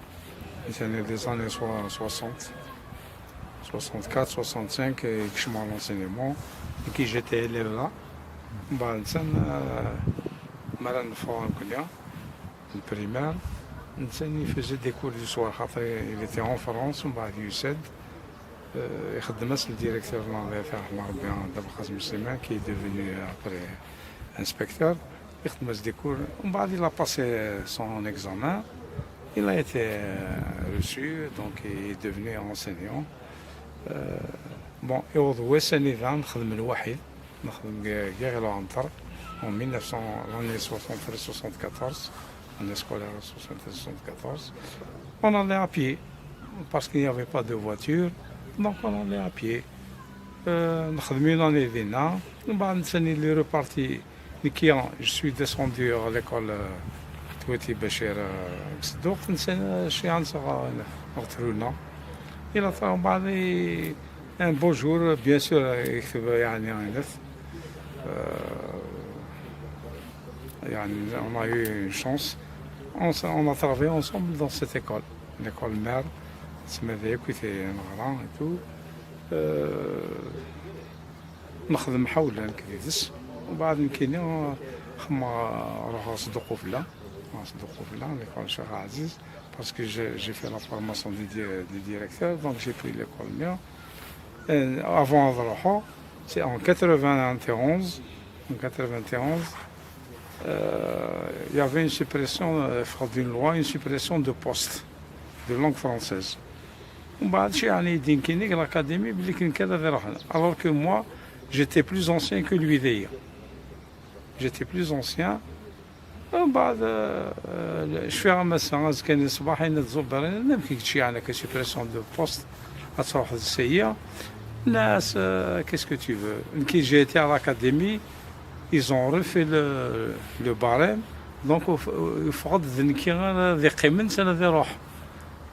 C'est les années soi-, soixante, soixante-quatre, soixante-cinq, et que je m'en enseignement, et que j'étais élève là. Bah, ça, euh, Maran Forum, le primaire, il faisait des cours du soir. Après, il était en France, on va à l'U C E D. Euh, يخدم le directeur de l'université, Ahmar Bien, Abdelkasim Slimane, qui est devenu après inspecteur. يخدم des cours. ومن بعد, il a passé son examen. Il a été, euh, reçu, donc il est devenu enseignant. Euh, bon, et au West Senegal, نخدم لوحدي. نخدم كاع، كاع غير العنتر. En mille neuf cents, l'année soixante-treize soixante-quatorze, année scolaire soixante-treize soixante-quatorze, on allait à pied, parce qu'il n'y avait pas de voiture, donc on allait à pied. Euh, نخدم une année دينا، ومن بعد نتا il est reparti. نكي, je suis descendu à l'école, euh, Tweti Bachir, euh, Sdouq, نتا شي عام صغار، نغترونا. إلى ومن بعد, un beau jour, bien sûr, يكتب يعني عينت. Euh, يعني, on a eu une chance. On, s-, on a travaillé ensemble dans cette école. L'école mère, c'est Madayakuté Nagran et tout. Euh, نخدم حولا كديدس. ومن بعد نكيني خما روح صدق وفلا. صدق وفلا, l'école Cheikh Aziz. Parce que j'ai, j'ai fait la formation de, di-, de directeur, donc j'ai pris l'école mère. Et avant de c'est en quatre-vingt-onze, en quatre-vingt-onze, euh, il y avait une suppression, euh, d'une loi, une suppression de poste de langue française. ومن بعد شي يعني يدين كينيك l'académie بلي كان كذا في روحنا. Alors que moi, j'étais plus ancien que lui d'ailleurs. J'étais plus ancien. ومن بعد, euh, شفيغ مسا, أزكاني الصباح, إن تزوبر, إن نمكن شي يعني que suppression de poste, أتروح السيا. ناس, euh, qu'est-ce que tu veux? كي جيتي à l'académie, ils ont refait le, le barème. Donc, يفقد ذنكي غير ذي قيمن سنة ذي روح.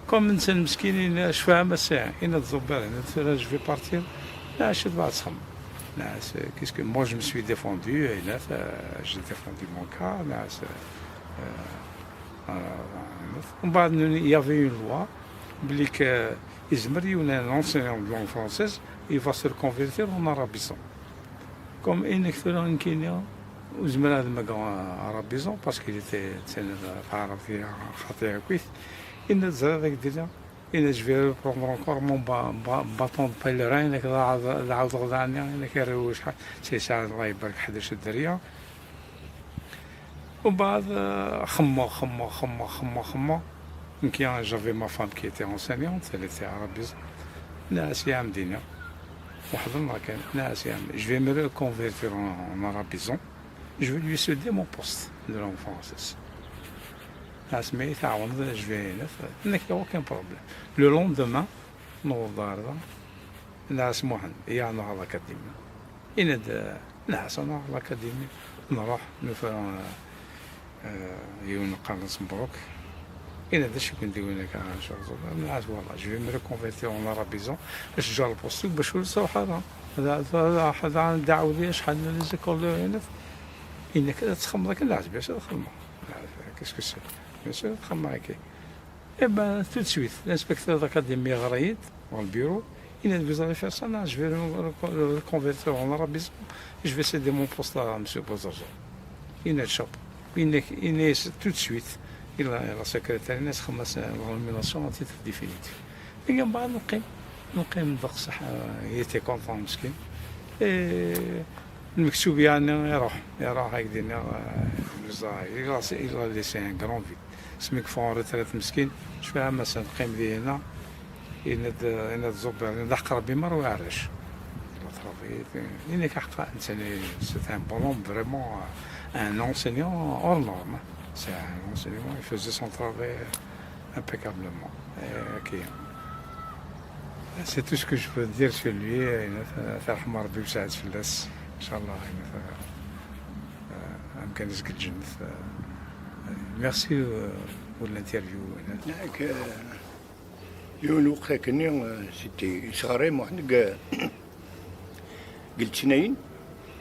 Comme نتا مسكينين, شفاها مسا, إن تزوبر, إن ترى je vais partir. لا, شد بعد صم. لا, c'est, qu'est-ce que, moi, je me suis défendu, et là, ça, j'ai défendu mon cas, là, c'est, euh, euh, ومن بعد, il y avait une loi, بلي ك-, يزمر يولي un enseignant de langue française, il va se reconvertir en arabisant. Comme إن كثر من كينيا, وزمر هذا ما قال arabisant, parce qu'il était, c'est une, في عرب, في خاطر كويس. إن تزرع ذاك الدنيا, إن je vais reprendre encore mon ba-, ba-, bâton de pèlerin, إنك ذا-، ذا عاود غدا عني، إنك يروي شحال. C'est ça, الله يبارك, حداش الدرية. ومن بعد, آه، خمو، خمو، خمو، خمو، خمو. Donc, j'avais ma femme qui était enseignante, elle était arabisante. ناس يا مدينة. واحد النهار كان ناس يا مدينة. Je vais me reconvertir en, en arabisant. Je vais lui céder mon poste de langue française. Asmi i tɛawneḍ, je vais, il n'y a aucun problème. Le lendemain, newweḍ ɣer da, nɛas Muḥend, yeɛneɣ ɣer l'académie. Yenna-d, nɛas, neɛneɣ ɣer l'académie, nruḥ, nufa, euh, euh, yiwen qqaren-as Mebruk. Yenna-d, acu i ken-d-iwin akka, acu teẓriḍ? Nɛas, voilà, je vais me reconvertir en arabisant, bac ǧǧeɣ lpost-iw, bac ur ttruḥ ara. Ad, ad, ad, ad ɛawdeɣ acḥal n les écoles de Rennes. Yenna-k, ad txedmeḍ akken, nɛas, bien sûr, ad xedmeɣ. Qu'est-ce que c'est? Bien sûr, ad xedmeɣ akken. Eh ben, tout de suite, l'inspecteur d'académie yeɣra-yi-d, dans le bureau, il a dit, vous allez faire ça, non, je vais le, le, le convertir en arabisant, je vais céder mon poste à monsieur Bouzaza. Il a dit, chapeau. Il a, il a, tout de suite, il a, la secrétaire, il a commencé la nomination à titre définitif. Et il a dit, نقيم, نقيم دق صح, il était content, مسكين. Et المكتوب يعني يروح, يروح هكذا, il a, il a laissé un grand vide. Asmi yeffeɣ en retraite meskin, cfiɣ am ass-a neqqim dinna, yenna-d, yenna-d Zubair, yenna-d aqrab-im ar uɛerrac. Il a travaillé, yenna-k aḥeqqa, netta-nni, c'est un bon homme, vraiment, un enseignant hors norme. C'est un enseignant, il faisait son travail impeccablement. Et, ok. C'est tout ce que je peux dire sur lui. Yenna-t, ad t-yerḥem Rebbi, wesɛet fell-as, inchallah, yenna-t, euh, amkan-is deg lǧennet. Euh, merci, euh, pour l'interview. Nekk, euh, yiwen lweqt akkenni, euh, c'était, yesɣaray Muḥend deg, deg letnayen,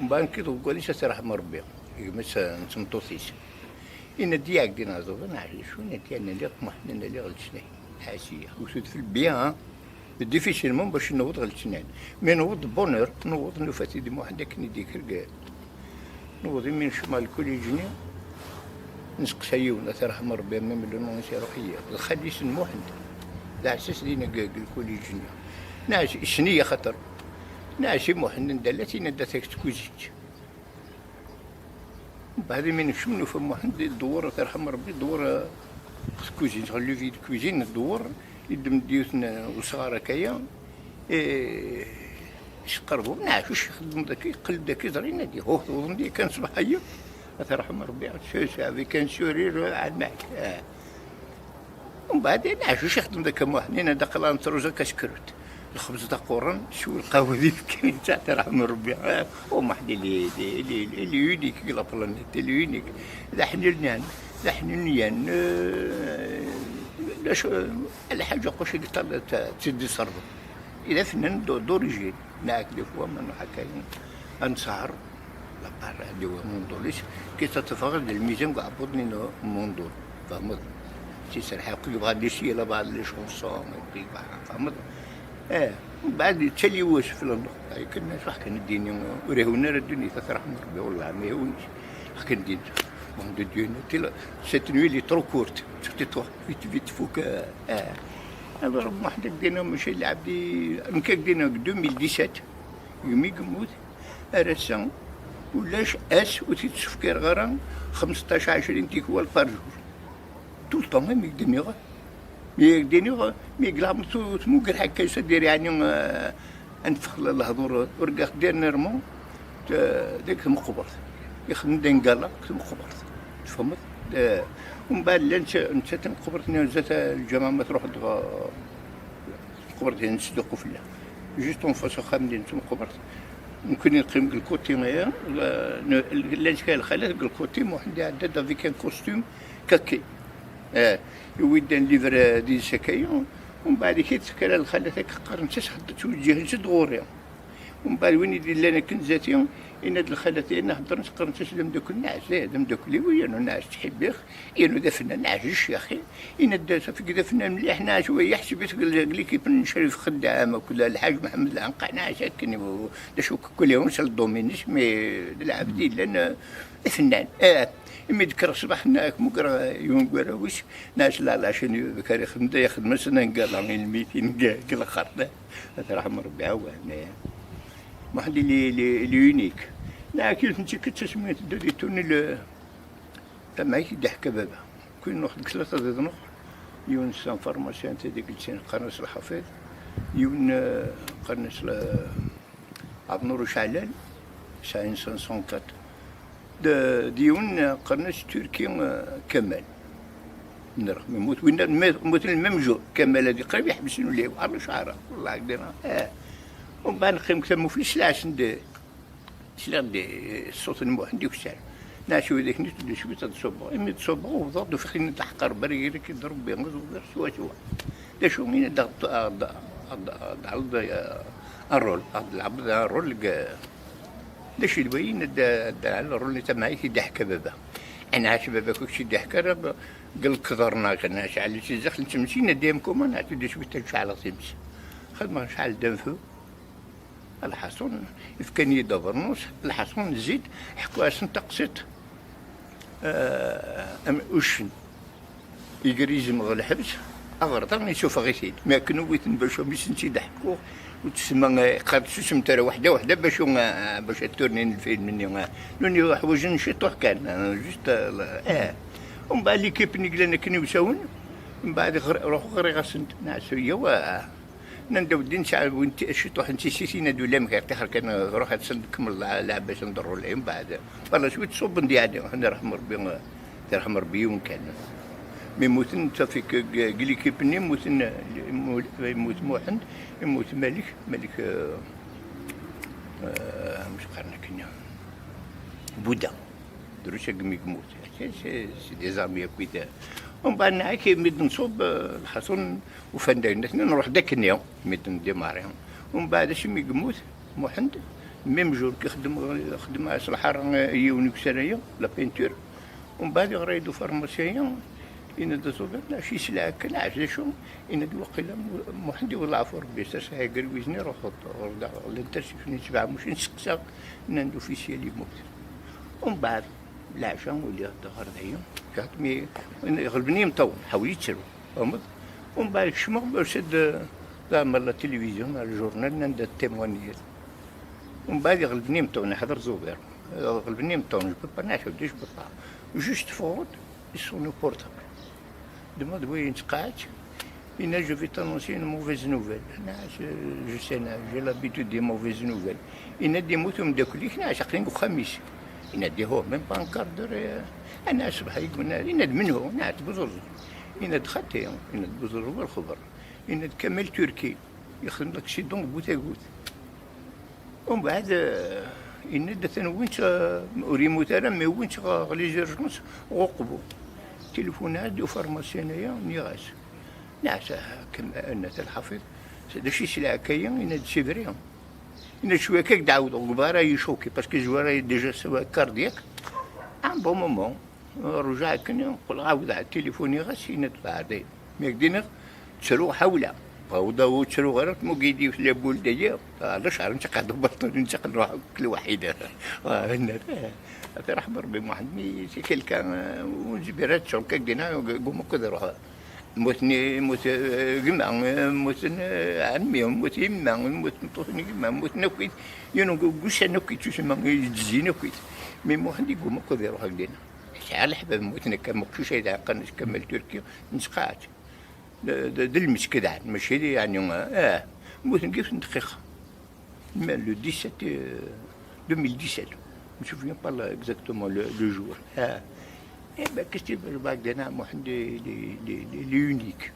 mbeɛd nekki deg walis ad t-yerḥem Rebbi, gma-s n tmeṭṭut-is. Yenna-d, iɛeggin aẓudan, ɛziz, yenna-d, yerna lliɣ Muḥend, yerna lliɣ letnayen. Ɛasiya, ur tudef lbiya, hein. Difficilement bac newweḍ ɣer letnayen. Mi newweḍ de bonne heure, newweḍ nufa-t-id Muḥend akken i d-ikergel. Newweḍ imi nekcem ɣer lkulij-nni, nesteqsa yiwen, ad t-yerḥem Rebbi, même le nom-is iruḥ-iyi. D xali-s n Muḥend. D aɛessas dinna deg, deg lkulij-nni. Nɛas, issen-iyi axaṭer. Nɛas i Muḥend anda llat, yenna-d, ata deg tkuzint. Mbeɛd imi nekcem nufa Muḥend idewwer, ad t-yerḥem Rebbi, idewwer, eh, deg tkuzint, ɣer levier de cuisine, idewwer, yeddem-d yiwet n usɣar akkaya, eh, yesqerbu, nɛac, acu ixeddem daki, yeqqel-d daki, yeẓra, yenna-d, huh, tewwḍem-d yakan ṣṣbeḥ-agi, ad t-yerḥem Rebbi, c'est, c'est avec un sourire, eh, ɛelmeɣ-ak, eh. Mbeɛd, nɛac, acu ixeddem daki Muḥend, yenna-d, aql-aɣ nettruẓu akaskirut. Lxebz d aquran, sew lqahwa d ibekki, ad t-yerḥem Rebbi. Eh, oh, Muḥend, il est, il est, il est, il est unique deg la planète, il est unique. D aḥnilyan, d aḥnilyan, eh, d acu, lḥaǧa qus i yeṭṭal, t-, t-id-iṣerben. Il est d afennan d-, d'origine. Nekk, des fois, ma nruḥ akka, ad nesher, la part de Mondol-is, qui ça te ferait de la musique à bout de Mondol, tfehmeḍ? Si serḥeɣ, kul yebɣa ad yessi la bas les chansons, et puis, bah, tfehmeḍ? Eh, mbeɛd yettali wass f lennuq, akken acu ḥkan ddin, ur ihun ara ddunit, ad t-yerḥem Rebbi, wallah, ma ihun. Ḥkan ddin, bon, de Dieu, cette nuit, elle est trop courte, surtout toi, vite, vite, faut que, eh. Alors, Muḥend, ddin, mačči lɛebd, nekk ddin, deux mille dix-sept, yumi yemmut, ar ass-a, ulac ass ur t-id-sefkireɣ ara xemseṭṭac, ɛecrin tikwal par jour. Tout le temps, mi k-d-nniɣ, mi k-d-nniɣ, mi yella tmuger ḥekka s ad d-iri, ɛni, eh, ad neffeɣ lehdur, urgaɣ dernièrement, eh, deg tmeqbert. Ixdem-d un gala deg tmeqbert. Tfehmeḍ? Eh, umbeɛd llan netta, netta tmeqbert-nni, zdat lǧameɛ ma truḥeḍ ɣer tmeqbert-nni n Sdukufella. Juste en face axxam-nni n tmeqbert. Nekkni neqqim deg lkuti-aya, la, ne-, llan kra lxalat deg lkuti, Muḥend iɛedda-d avec un costume kaki. Eh, yewwi-d un livre di Zakayo, umbeɛd i k-id-tekker lxalat akka qqarent-as, ttweǧǧihent-d ɣur-i. Umbeɛd win i d-illan akken zati, yenna-d lxalat-nni heddrent, qqarent-as d ameddakel n Ɛzaz, d ameddakel-iw, yernu Ɛzaz ttḥibbiɣ, yernu d afennan Ɛzaz Ccix. Yenna-d, safeg d afennan mliḥ, neɣ yeḥseb-it deg, deg l'équipe n Crif Xeddam akked Lḥaǧ Mḥemmed Lɛenqaɛ, neɣ akken, d acu, kul yiwen s le domaine-is, mais d lɛebd yellan, eh, d afennan. Eh, imi d-kkreɣ ṣṣbeḥ, neɣ ad k-mmugreɣ, eh, yiwen n warraw-is, neɣ s la, la chaîne, d kari xedm-, da yaxdem-as un gala i lmitin deg, deg lxert. Ad t-yerḥem Rebbi, awan, eh. Muḥend, il est, il est, il est unique. Neɣ yiwet n tikkelt, asmi tedda di Tunnel, eh, Tamɛayt i d-iḥka baba. Kul nuɣ deg tlata d iḍnuq, yiwen s un pharmacien, tadagelt-in qqaren-as Lḥafiḍ, yiwen, eh, qqaren-as la-, Ɛebd Nur Uceɛlal, sɛin cinq cent quatre. D, d yiwen, eh, qqaren-as Turki, eh, Kamal. Nniɣ, mi yemmut winna, mi yemmut le même jour, Kamal ad iqrib iḥbes ul-iw, ala cɛara, wallah, dina. Eh. Umbeɛd neqqim deg tamuqli, sliɣ-asen-d, sliɣ-d, eh, ṣṣut n Muḥend yukessar. Nɛac widak-nni, teddu cwiṭ ad ṣubbeɣ. Imi d-ṣubbeɣ, wwḍeɣ-d, ufiɣ-ten-id ḥeqqer, barigir-agi d Rebbi, ad ẓubiɣ swaswa. D acu, yenna-d ad, ad, ad, ad, ad, eh, un rôle, ad lɛebd un rôle deg, d acu d wayen, ad, ad, ad, rôle n tamɛayt i d-iḥka baba. Nɛac baba-k, kečč i d-iḥka, deg lekḍer-nneɣ, nɛac ɛli si zdaxel n tmes, yenna-d, am kuma, nɛac d acu i d-ceɛleɣ times. Xedmeɣ cɛal d'un feu. Lḥaṣun, fkan-iyi-d abernus, lḥaṣun, zid, ḥku-asen taqsiṭ, eh, am uccen. Iger izem ɣer lḥebs, aɣerda isuffeɣ-it-id. Mi akken uwiten bac umi sen-tt-id-ḥkuɣ, ur tsemma, eh, qqar-d susem tara weḥda, weḥda, bac u, eh, bac ad turnin lfilm-nni, eh. Nuni ḥwajen ciṭuḥ kan, eh, juste, eh, eh. Umbeɛd l'équipe-nni yellan akken iwsawen, umbeɛd ɣer-, ruḥeɣ ɣriɣ-asen-d, nɛasu, yawa, eh. Nnan-d, a weddi, nesɛa win ti-, ciṭuḥ n tissit, yenna-d, ulamek ar tixer kan, ruḥ ad sen-tkemmel lɛ-, lɛebba-s n ḍerru lɛi, mbeɛd, par la suite, ṣubben-d, yeɛni, ad irḥem Rebbi, ad irḥem Rebbi yiwen kan. Mi mmuten, safi, deg, deg l'équipe-nni, mmuten, yemmut Muḥend, yemmut Malik, Malik, euh, euh, amek qqaren akken, Bouda. Drus agmi yemmut. C'est, c'est, c'est des amis akkit. Umbeɛd nɛak, mi d-nṣub, euh, lḥaṣun, ufan dayen, nruḥ-d akkenni, mi d-ndimari. Umbeɛd, asmi yemmut Muḥend, même jour ki xeddem, xeddem-as lḥara, euh, yiwen ukessar-aya, la peinture. Umbeɛd, yeɣra-yi-d ufarmasi-aya, yenna-d, aẓubiḍ, nɛac yesla akka, nɛac d acu? Yenna-d, waqila Mu-, Muḥend, iwelleh ɣef Rebbi, s asɛa gar wizen, iruḥ-d ɣer da, l'intersection n Sebɛa Mucin, seqsaɣ, nnan-d, officiel yemmut. Umbeɛd, leɛca, uliɣ-d ɣer dayi, ǧaɛt mi ɣelben yimeṭṭawen, ḥawl yettru, tfehmeḍ? Umbeɛd kecmeɣ, yusa-d, eh, d aɛmar la télévision, ar ljournal, nnan-d ad témoigner. Umbeɛd ɣelben yimeṭṭawen, iḥder Zuber. Ɣelben yimeṭṭawen, je peux pas, nɛac, je peux pas. Juste ffɣeɣ-d, ils sont au portable. Demande, oui, une sqaɛet. Yenna, je vais t'annoncer une mauvaise nouvelle. Nɛac, je sais, nɛac, j'ai l'habitude des mauvaises nouvelles. Yenna-d, yemmut umeddakel-ik, nɛac, aql-in deg uxxam-is. Yenna-d, iho, même pas un quart d'heure, eh, nɛac, ṣṣbeḥ, yenna-d, menhu? Nɛac, Buẓuẓu. Yenna-d, xaṭi, yenna-d, Buẓuẓu, wa lxeber. Yenna-d, Kamal Turki, yexdem l'accident deg bu tagut. Umbeɛd, eh, yenna-d, atan wwin-tt, eh, ur yemmut ara, mais wwin-tt ɣer, ɣer les urgences, ɣer uqbu. Tilifuna-d ufarmasyan-aya, nniɣ-as, ah, kem-, a Nna At Lḥafiḍ, d acu i yesla akka-yi? Yenna-d, c'est vrai. Yenna-d, cwiya akka, ad k-d-ɛawdeɣ, deg uḍar-a, il est choqué, parce que Zuwara déjà, c'est cardiaque. À un bon moment, Rujaɣ akken, qqleɣ ɛawdeɣ tilifuniɣ-as, yenna-d, beɛdi. Mi ak-d-iniɣ, ttruɣ ḥawla. Awḍa ur ttruɣ ara, tmugidi la boule d'ailleurs. Ah, la cɛer, nttaqad ubaṭun, nttaqad nruḥ akk lwaḥid. Ah, yenna-d, eh, ad t-irḥem Rebbi Muḥend, mais c'est quelqu'un, euh, ur nezmir ad ttuɣ, akka dina, guma akked ruḥ. Mmuten, mmut, eh, gma, eh, mmuten, eh, ɛemmi, mmut yemma, mmut tmeṭṭut n gma, mmuten akkit. Yiwen n gu-, gussan akkit, tusma, yezzin akkit. Mais Muḥend iguma akked iruḥ ak dina. Yesɛa leḥbab, mmuten akka, meqcic ay d-ɛeqqen, Kamal Turki, nesqaɛet. D, d, d lmesk daɣen, mačči d, yeɛni, ah, mmuten deg yiwet n dqiqa. Mais le dix-sept, euh, deux mille dix-sept, je me souviens pas là exactement le, le jour. Ah. Eh ben, qu'est-ce que tu veux, Bagdana, Mohamed, il est, il est, il est unique.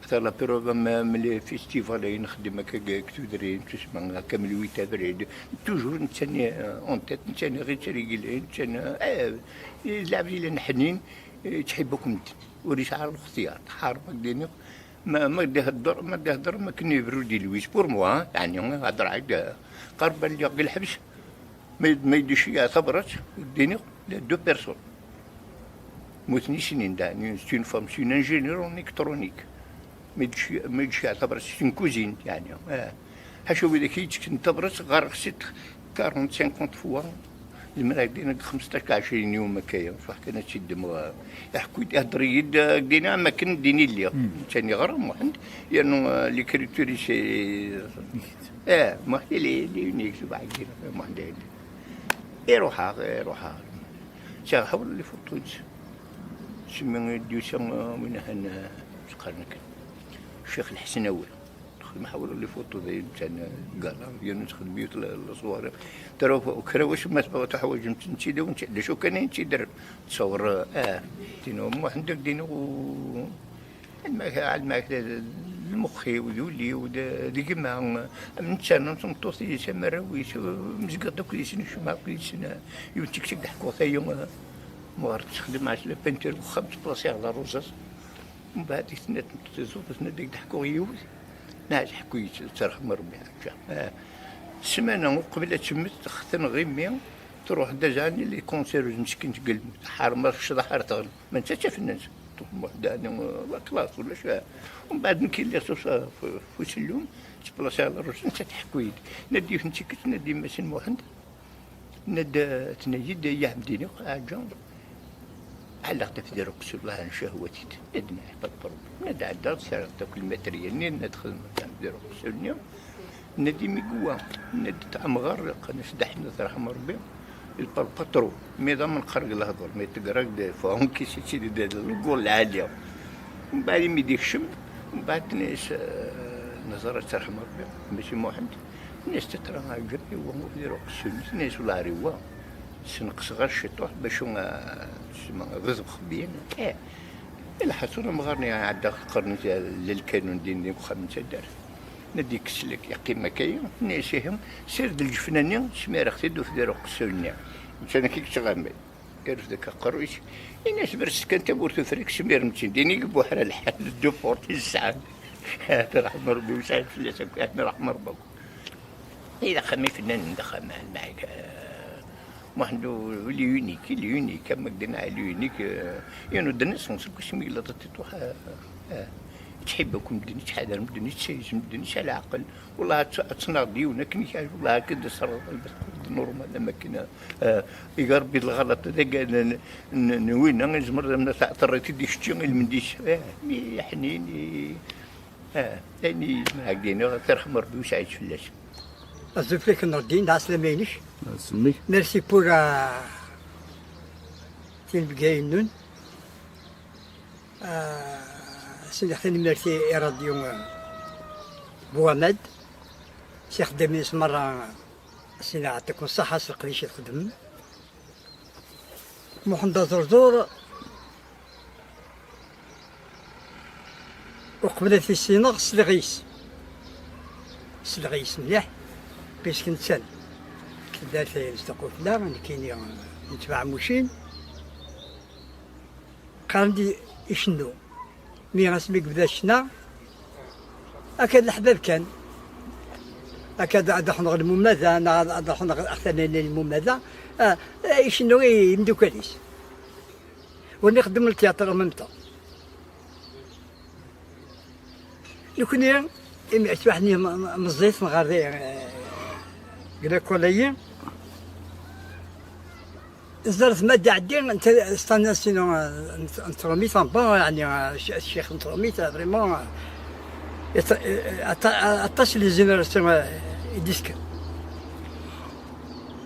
Ata la preuve, même les festivals, ay nxeddem akka deg tudrin, tusma, akka le huit avril, toujours nettani, euh, en tête, nettani ɣer ttregla, nettani, eh, lɛebd yellan ḥnin, eh, yettḥibbu-k medden. Ur yesɛi ara lextiyar, tḥareb ad d-iniɣ, ma, ma d-ihedder, ma d-ihedder, ma akken yebru di Lwiz, pour moi, hein, yeɛni, hedreɣ-ak-d, qerb ad lliɣ deg lḥebs, ma, ma d-iceyyeɛ tabrat, d-iniɣ, la deux personnes. Mmuten i snin, yeɛni, c'est une femme, c'est une ingénieure en électronique. Ma d-ici-, ma d-iceyyeɛ tabrat, c'est une cousine, yeɛni, ah. Ḥaca widak i yettekten tabrat, ɣer-, ɣer-, quarante, cinquante fois, zemreɣ ad d-iniɣ xmesṭac, ɛecrin yum akka-ya, ṣṣbeḥ kan ad tt-id-ddmeɣ. Iḥekku-d, ihedder-iyi-d, ah, dina am akken din i lliɣ. Ttani ɣer Muḥend, yernu, ah, l'écriture, c'est, eh, Muḥend, il est, il est unique, ṣṣbeḥ dina, Muḥend. Iruḥ-aɣ, iruḥ-aɣ. Sɛiɣ ḥawla les photos. Simi d-yusa, ah, win ahan, ah, qqaren-k Ccix Lḥesnawi. Nḥawel les photos d ayen kan, gala, yan nexdem yiwet la, la soirée. Tara kra wacu ma tebɣa tuḥwaǧem-tt, netta d awen-tt-, d acu kan ayen tt-idren. تصور، اه، دينو محمد دينو، الماك، الماك، المخي وذولي ود-، ديما، من تسنى تمطوطي سمراوي، مزقط دوك يسن شمع كيسن، يوتيك تك دحكو ثايو، مغرب تخدم عاش لبنتير وخمس بلاصي على الرصاص. ومن بعد يتنات تزوج، تنات ديك دحكو يوت. ناس حكويت، ترحم ربي حاجة. آه. سمانة وقبل تمت، تختن غيمي، تروح دجاني لي كونسير مسكين تقلب، حار ما شضح حار تغلب. ما نساتش في الناس. تروح وحدة، أنا، آه، كلاس ولا شو. ومن بعد نكي لي صوصة في، في سلوم، تبلاصي على الرجل، نسات حكويت. نادي في نتيكت، نادي ماسن محمد. ند تنيد يا مدينة حاجة. علقت في دير قصور الله عن شهوتي. ند نحفظ بربي. ند عدى سرقت كل ماتريال، ند خدمة تاع دير قصور. ند ميقوا. ند تأمغر، قناش دحنا ترحم ربي. البال باترو. مي ضمن خرج الهضر، مي تقرق دي فهم كي سيتي دي، دي، القول العالية. ومن بعد مي ديك شم، ومن بعد ناس، آه، نزرة ترحم ربي، ماشي محمد. ناس تترى جنبي وهو يديروا قصور، ناس ولا عريوة. سنقص غير الشيطوح باش ما، ما غضب خبيان. إيه. إلا حصل مغارني عدى قرن للكانون دين دين خمسة دار. نديك السلك يا قيمة كاين، ناسيهم، سير د الجفناني، سمير أختي دوف ديروا قصور النيا. مشان كيك تغامي. يرفدك قرويش. الناس برس كان تبورت فريك سمير متين. ديني بوحرة الحال، دو بورتي السعد. هذا رحم ربي وسعد في اللي سكان، رحم ربك. إذا خمي فنان دخل مع المعك. ما عنده لي يونيك، لي يونيك، كما قلنا لي يونيك، آه، ينو دنس نسلك اسمي لا تطيطوح، آه، آه. تحبكم مدني، تحذر مدني، تسيز مدني، على العقل. والله تصنع ديونا كني والله هكا صار نورمال ما كنا. آه، يا ربي الغلط هذاك ن-، ن-، نوينا يزمر لنا تاع طريتي دي شتي المنديش. آه، مي حنين، آه، يعني ما هكذا ترحم ربي وسعيد فلاش. الزفريك نور الدين، دعا سلامينك. سميك. Merci pour, آه، تين بقاين نون. آه، سيدي حسين merci إي راديو، آه، بوامد. سي خدامين مرة، سيدي يعطيكم الصحة، سي القديش يخدم. محمد زرزور، وقبل في السينغ سلغيس. سلغيس مليح، بيسك نتسال. كدار في نستقو فلا، نكيني نتبع موشين. قال لي يشنو. مي غاسمي قبل الشنا، أكاد الأحباب كان. أكاد أدخل المماذا، أنا أدخل أخذنا المماذا. آه، آه، يشنو إيه، يمدو كاليس. ونخدم التياتر ميم طون. نكوني إمي أتوحني م-، م-، مزيت نغادي، آه، قلنا كوليين. زرت ما دي عدي، انت استنى سينو، انت، انت روميت ان بون، يعني، الش-، الشيخ انت روميت، فريمون، يت-، أت-، أتاش لي زينيراسيون، آه، ديسك.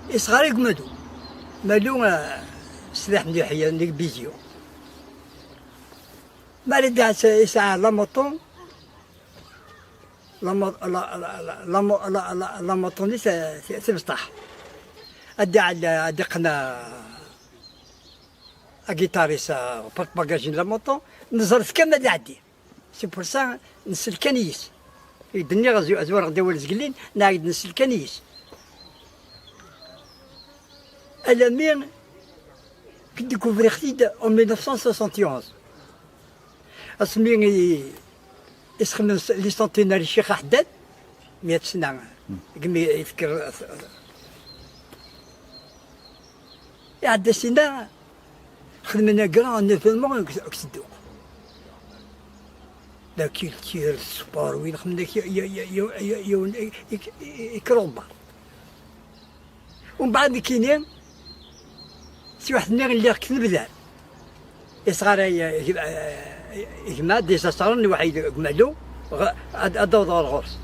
يصغر يقمدو. مالو، آه، سلاح مليح، يعني، بيزيو. ما رد يسعى لا موطون، لا مو-، لا، لا، لا، لا مو-، لا، لا، لا موطوني س-، س-، سي بسطاح. أدي على، أدي قنا أجيتاريس، آه، بورت باجاجين لا موطون، نزرت كما اللي عدي. سي بور سا نسلكان يس. يدني غزو-، أزوار غدا والزقلين، نعيد نسلكان يس. ألمي كي ديكوفريغ-تيد أون ميل نوف سان سوسانت أونز. أسمي يسخن لي سونتيناري الشيخ أحداد، مية سنة. كمي يفكر. يعدى سنة، خدمنا كرا ان ايفينمون كسدو. لا كيلتير، السبور، وين خدمنا كي-، ي-، ي-، ي-، ي-، ي-، يك-، يكروبا. ومن بعد كيني، سي واحد النير اللي كنبدان. يصغر ي-، ي-، يجمع دي ساسرن واحد يجمعلو، غ-، أد-، أدو دور غرس.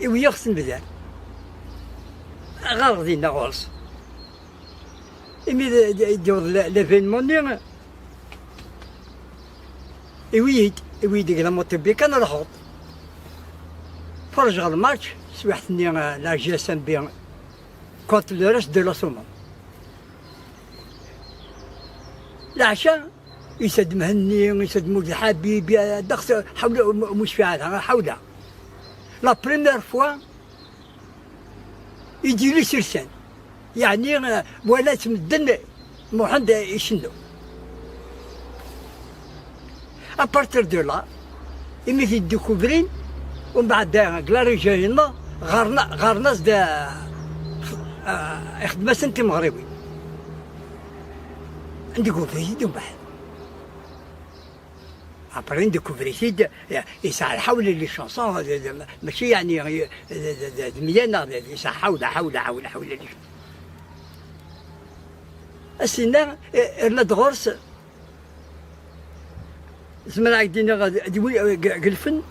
إيوي يغسل بذان. غرض دينا غرس. إمي د-، د-، ديوض ل-، ليفينمون ني، إيوي يد. Wid deg la moto B kan ruḥeɣ. Ferrjeɣ lmatch, swiḥt-nni, euh, la G S M B contre le reste de la Somme. Leɛca, yusa-d Mhenni, yusa-d Mulud Ḥabib, ya, ddeqs, ḥawla, mu-, mucfiɛ, ḥawla. La première fois, i d-yuli sur scène. Yeɛni, euh, wala-tt medden Muḥend icennu. À partir de là, imi t-id-découvrin, umbeɛd, euh, deg la région-nneɣ, ɣarna-, ɣarn-as-d, euh, euh, ixeddem-asen timeɣriwin. Découvrit-id umbeɛd. Après, découvrit-id, euh, yesɛa lḥawla les chansons, euh, de, de, mačči yeɛni, euh, de, de, de, de meyya neɣ de, de, yesɛa ḥawla, ḥawla, ḥawla, ḥawla les chansons. Ass-inna, euh, rna-d ɣur-s, zemreɣ ad k-d-iniɣ, d, d wi, euh, g, g lfen,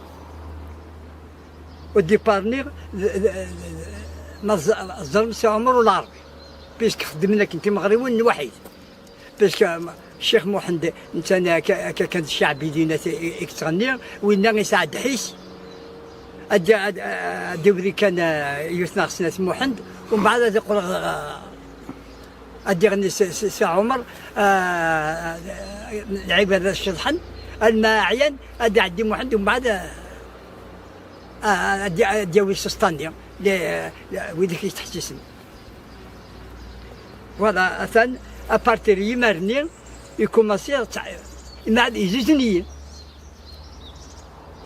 au départ-nni, d, d, d, ma tẓ-, tẓerrem Si Ɛmer Ulaɛṛabi, puisque xeddmen akken timeɣriwin n waḥid. Parce que, euh, Ccix Muḥend, netta akka, akka kan d ccaɛbi dinna i, i, i yettɣenni, winna yesɛa ddḥis. Ad, ad, ad iwri kan, euh, yiwet neɣ snat Muḥend, umbeɛd ad iqqel, euh, ad iɣenni Si, Si, Si Ɛumer, euh, lɛibad ad ceḍḥen, alma ɛyan, ad iɛeddi Muḥend, umbeɛd, euh, euh, ad, ad yawi Sesṭani, le, le, widak yettḥessisen. Voilà, atan, à partir n yimer-nni, ikumasi, imeɛd izuzen-iyi.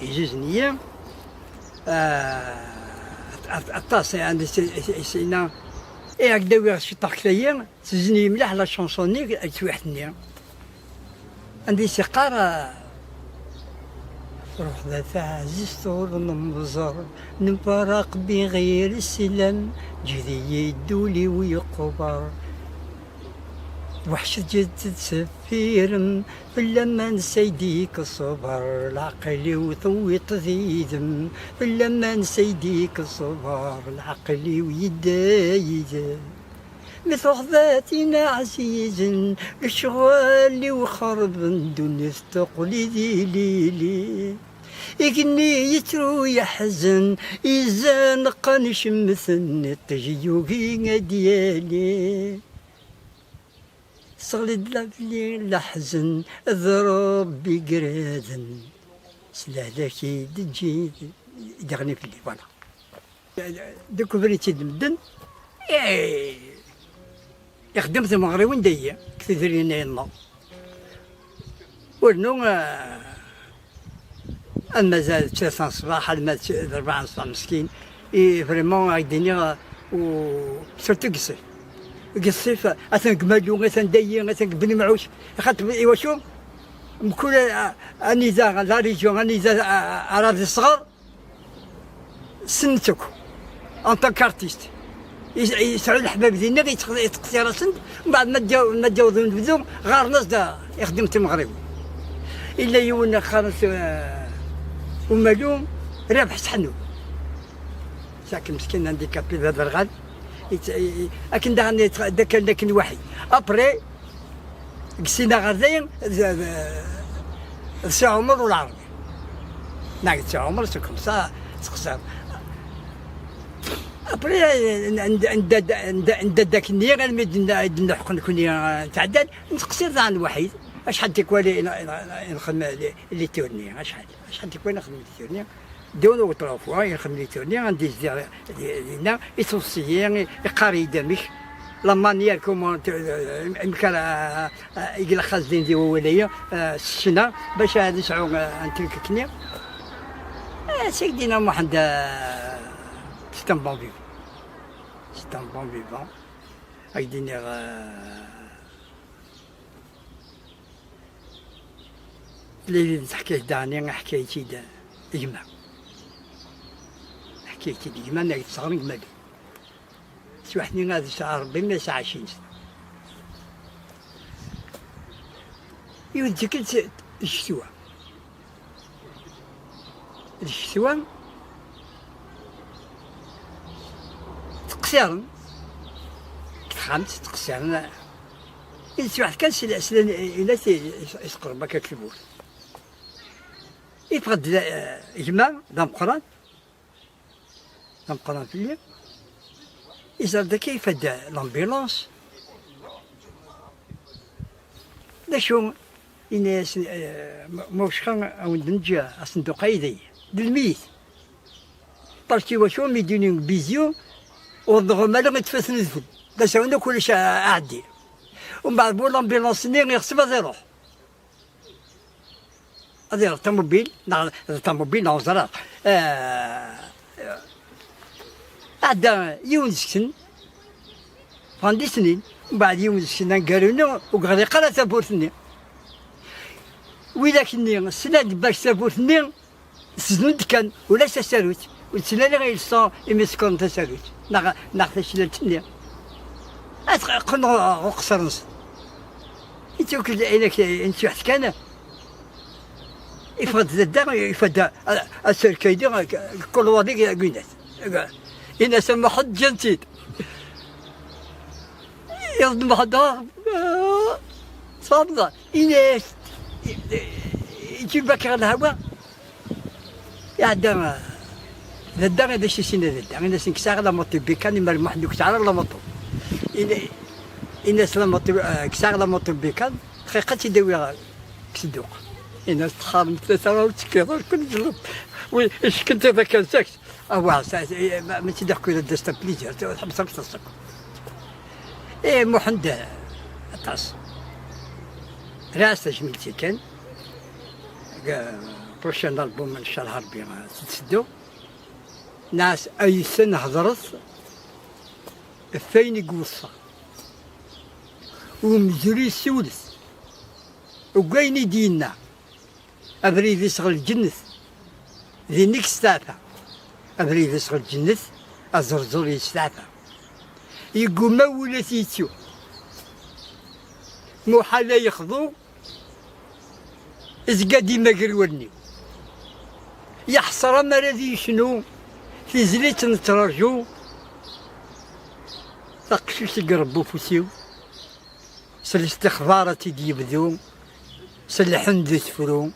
Izuzen-iyi, ah, at-, aṭas, anda s-, s-, s-, inna, i ak-d-awiɣ ciṭuḥ kra-yi, tezen-iyi mliḥ la chanson-nni, d teswiḥt-nni. Anda i s-yeqqar, ah, Ruḥ d taɛzizt ur nemẓer, nemfaraq bi ɣir sslam, ǧid-iyi-d ul-iw yeqber. Weḥc ǧǧet-d seffirem, fell-am ansa i d-ikk ṣṣber, leɛqel-iw tewwiḍ-t d yid-m, fell-am ansa i d-ikk ṣṣber, leɛqel-iw yedda yid-m. Mi truḥeḍ a tin ɛzizen, lecɣal-iw xerben, ddunit teqqel d ilili. Igenni yettru yeḥzen, izan qqan icemmten, iṭij yugi ad d-yali. Sseɣli-d labli leḥzen, d Ṛebbi igraden, s lehlak i d-ǧǧid, i d-iɣni fell-i, voilà. Découvrit-id medden, eh, ixeddem timeɣriwin dayi, deg tidrin-nni-nneɣ. Urnu, eh, alma d tlata n ṣṣbeḥ, alma d rebɛa n ṣṣbeḥ meskin, i vraiment, ad k-d-iniɣ, u surtout deg ṣṣif. Deg ṣṣif, atan deg Malu, atan dayi, atan deg Bni Mɛuc. Xaṭer iwacu? Mkul, eh, anida, la région, anida, eh, ara d-isɣer, ssnen-tt akk. En tant qu'artiste. Yes-, yesɛu leḥbab dinna, yettq-, yettqeṣṣir-asen-d, mbeɛd ma d-yaw-, ma d-yawḍen lebdu, ɣaren-as-d, ah, ixeddem timeɣriwin. Illa yiwen qqaren-as, ah, Umalu, Rabeḥ Seḥnu. Sak meskin handicapé d aderɣal. Yett-, i-, i-, akken daɣen yettq-, d akken, d akken waḥid. Après, deg ssina ɣer dayen, d, d, d Si Ɛumer Ulaɛrabi. Neɣ d Si Ɛumer, c'est comme ça, teqṣer. Après, n-, n-, n-, n-, n-, n-, d akken-nni, armi d-, d-, d-nneḥqen kuni, eh, tɛeddan, nettqeṣṣir daɣen waḥid. Acḥal tikwal i, i, i, i nxeddem les, les tournées, acḥal, acḥal tikwal i nxeddem les tournées. Deux ou trois fois, i nxeddem les tournées, anda i zdiɣ di-, dinna, i tuṣṣi-yi, i, iqqar-iyi-d amek, la manière comment, eh, amek ara, eh, i ilaq ad zdin di wawal-agi, eh, s ccna, bac ad nesɛu, eh, un truc akken-nni. Eh, Sidi Muḥend, eh, c'est un bon vivant. C'est un bon vivant. Ad k-d-iniɣ, eh, Lili teḥka-k-d daɣen, ḥkayet-id gma. Ḥkayet-id gma, nag tesɣer gma-li. Swaḥ-nni ad yesɛa Rebbi ma yesɛa ɛecrin sna. Yiwet tikkelt d ccetwa. D ccetwa, ttqesiren. Deg texxamt, ttqesiren. I teswiɛt kan, sla-, slan, ila ti-, i tqerreb akka deg tewwurt. Yeffeɣ-d d, eh, gma d ameqqran, d ameqqran fell-i. Iẓer-d akka, yeffa-d l'ambulance. D acu? Yenna-yasen, eh, ma, ma wacqa a wen-d-neǧǧ asenduq-a d lmeyt. Parce que wacu mi d-ini bizyu, ur d-ɣum ara i tfat n udfel. D asawen akk ulac a-, aɛeddi. Umbeɛd bu l'ambulance-nni iɣṣeb ad iruḥ. Ad iruḥ ṭamubil, neɣ d ṭamubil, neɣ ẓriɣ. Eh, ɛedda yiwen deg-sen, ffɣen di snin. Umbeɛd yiwen deg-sen aneggaru-nni ur yeɣliq ara tawwurt-nni. Widak-nni slan-d bac tawwurt-nni, sdun-d kan, ulac tasarut. Ur ttili ara ileṣṣa imi sekren tasarut, neɣ, neɣ taclalt-nni. Ad qqen ɣer uqeṣṣer-nsen. Ittukel, inek, intuḥt kan. Yeffeɣ-d dadda, yeffeɣ-d a-, a-, aserkaydi, kulwaḍi, gwidat. Ina-s a Muḥend, ǧǧan-tt-id. Iḍ n Muḥend, ah, tfahmeḍ? Ina-s, iǧibak ɣer lhawa. Iɛedda, dadda, d acu i s-yenna dadda? Ina-s, nekk sɛiɣ la moto bikan, imar Muḥend ur tesɛi ara la moto. Ina-, ina-s la moto, eh, nekk sɛiɣ la moto bikan, dqiqa ad tt-id-awiɣ. Sduk. Ina-s txarem tlata ur tekkiḍ, ur kun jleḍ. Wi, icekken tiḍ akan saks. Awa, sa, sa, ma, mačči d akk d desta plizier, tḥebseḍ akk. Eh, Muḥend, aṭas. Rɛas tajmilt kan. Prochain album, ncallah Rebbi, tetteddu. Nɛas aysen hedret ɣef wayen i iweṣṣa. Umzur yessiwlet. Deg wayen i d-yenna, abrid-is ɣer lǧennet, din i yesteɛfa. Abrid-is ɣer lǧennet, aẓerẓur yesteɛfa. Yeggumma wul ad t-yettu. Muḥal ad yexḍu, izga dima gar wallen-iw. Yeḥṣer amar ad yecnu tizlit nettraǧu. Taqcict i irebba ufus-iw. S listixbar ad tt-id-yebdu, s lḥend d tefru,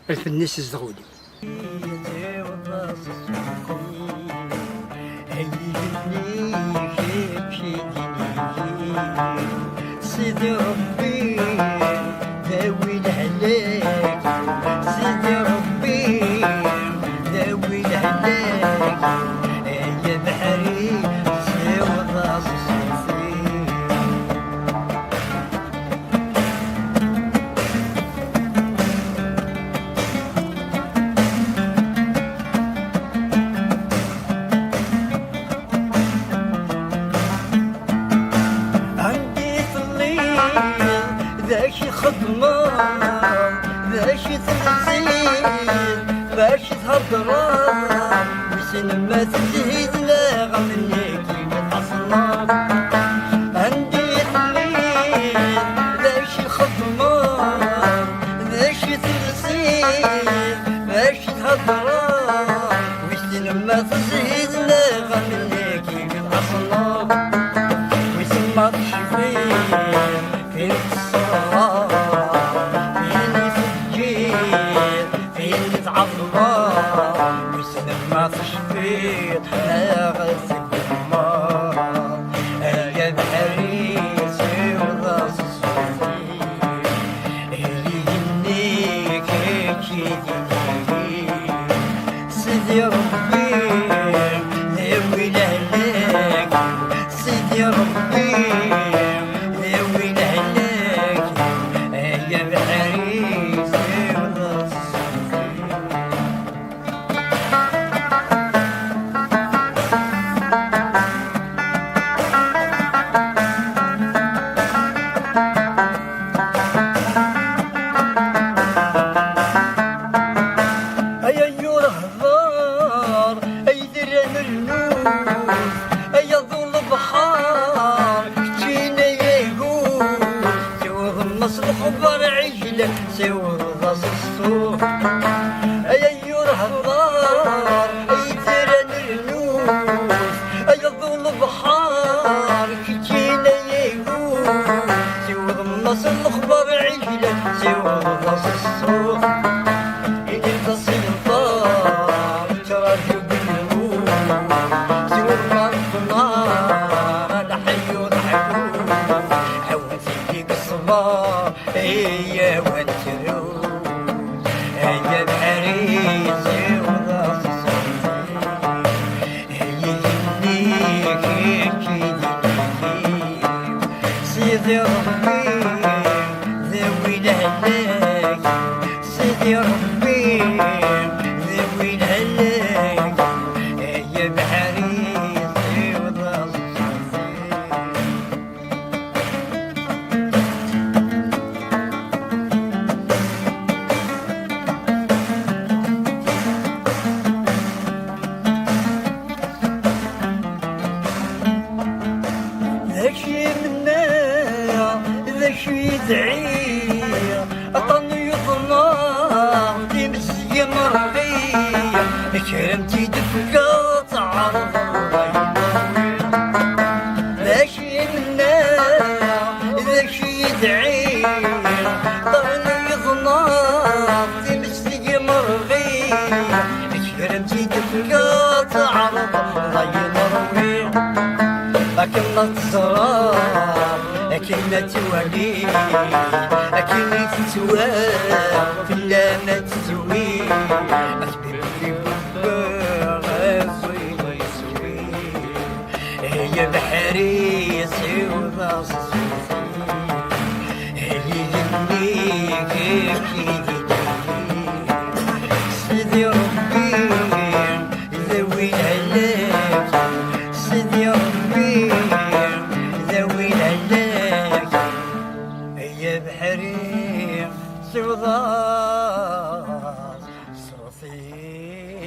lfenn-is zdeɣ ul-iw. Sidi Rebbi, dawi lehlak. Sidi Rebbi, dawi lehlak. Ay abeḥri, siweḍ-as ṣṣut-iw. Anda i telliḍ, d acu i txeddmeḍ, d acu i telsiḍ, d acu i theddreḍ, wissen ma tezhiḍ neɣ am nekk i tḥeṣleḍ. Anda i telliḍ, d acu i txeddmeḍ, d acu i telsiḍ, d acu i theddreḍ, wissen ma tezhiḍ neɣ am nekk i tḥeṣleḍ. Wissen ma tecfiḍ, fين تصرف، فين تجي، فين تعظم، وسلم ما تشفيط، لا غزك الماء. يا بحري سير راس السفير، اللي يهنيك يجي. سيدي ربي، داوي لهلاك. سيدي ربي، داوي لهلاك. يا بحري، سيدي ربي. Ay ayyur hḍer, ay terra n lmut, ay aḍu lebḥer, keččini ay agut, siweḍ-as lexbar ɛijlan, siweḍ-as ṣṣut. Ay ayyur hḍer, ay terra n lmut, ay aḍu lebḥer, keččini ay agut, siweḍ-as S lexbar ɛijla, siweḍ-as ṣṣut. Ini-as yenṭeq, ttraǧu deg lmut. Siweḍ ɣer tnaṛ, a lḥeyyu d ḥellu. Ɛawed-iyi deg ṣṣber, iyyaw ad tru. Ay abeḥri, siweḍ-as ṣṣut. Ay igenni, kečč i d igenni-w. Sidi Ṛebbi, dawi lehlak. Sidi Ṛebbi, dawi lehlak. Ay abeḥri, siweḍ-as ṣṣut. D acu i mennaɣ, d acu i dɛiɣ, aṭṭan yuḍneɣ, times yemreɣ-iyi, kra m-tt-id-fkeɣ, tɛerḍeḍ ayen ṛwiɣ. D acu i mennaɣ, d acu i dɛiɣ, ṭṭan yuḍneɣ, times yemreɣ-iyi, kra m-tt-id-fkeɣ, tɛerḍeḍ ayen ṛwiɣ. Akken ad teẓreḍ, akken ad twaliḍ, akken i tettwal, fell-am ad tezwi. Asbib i webbeɣ, asbib i yeswi. Ay abeḥri, siweḍ-as ṣṣut. Ay igenni, kečč i d igenni. Sidi Ṛebbi, dawi lehlak. Sidi Ṛebbi, dawi lehlak. Ay abeḥri, siweḍ-as ṣṣut-ik.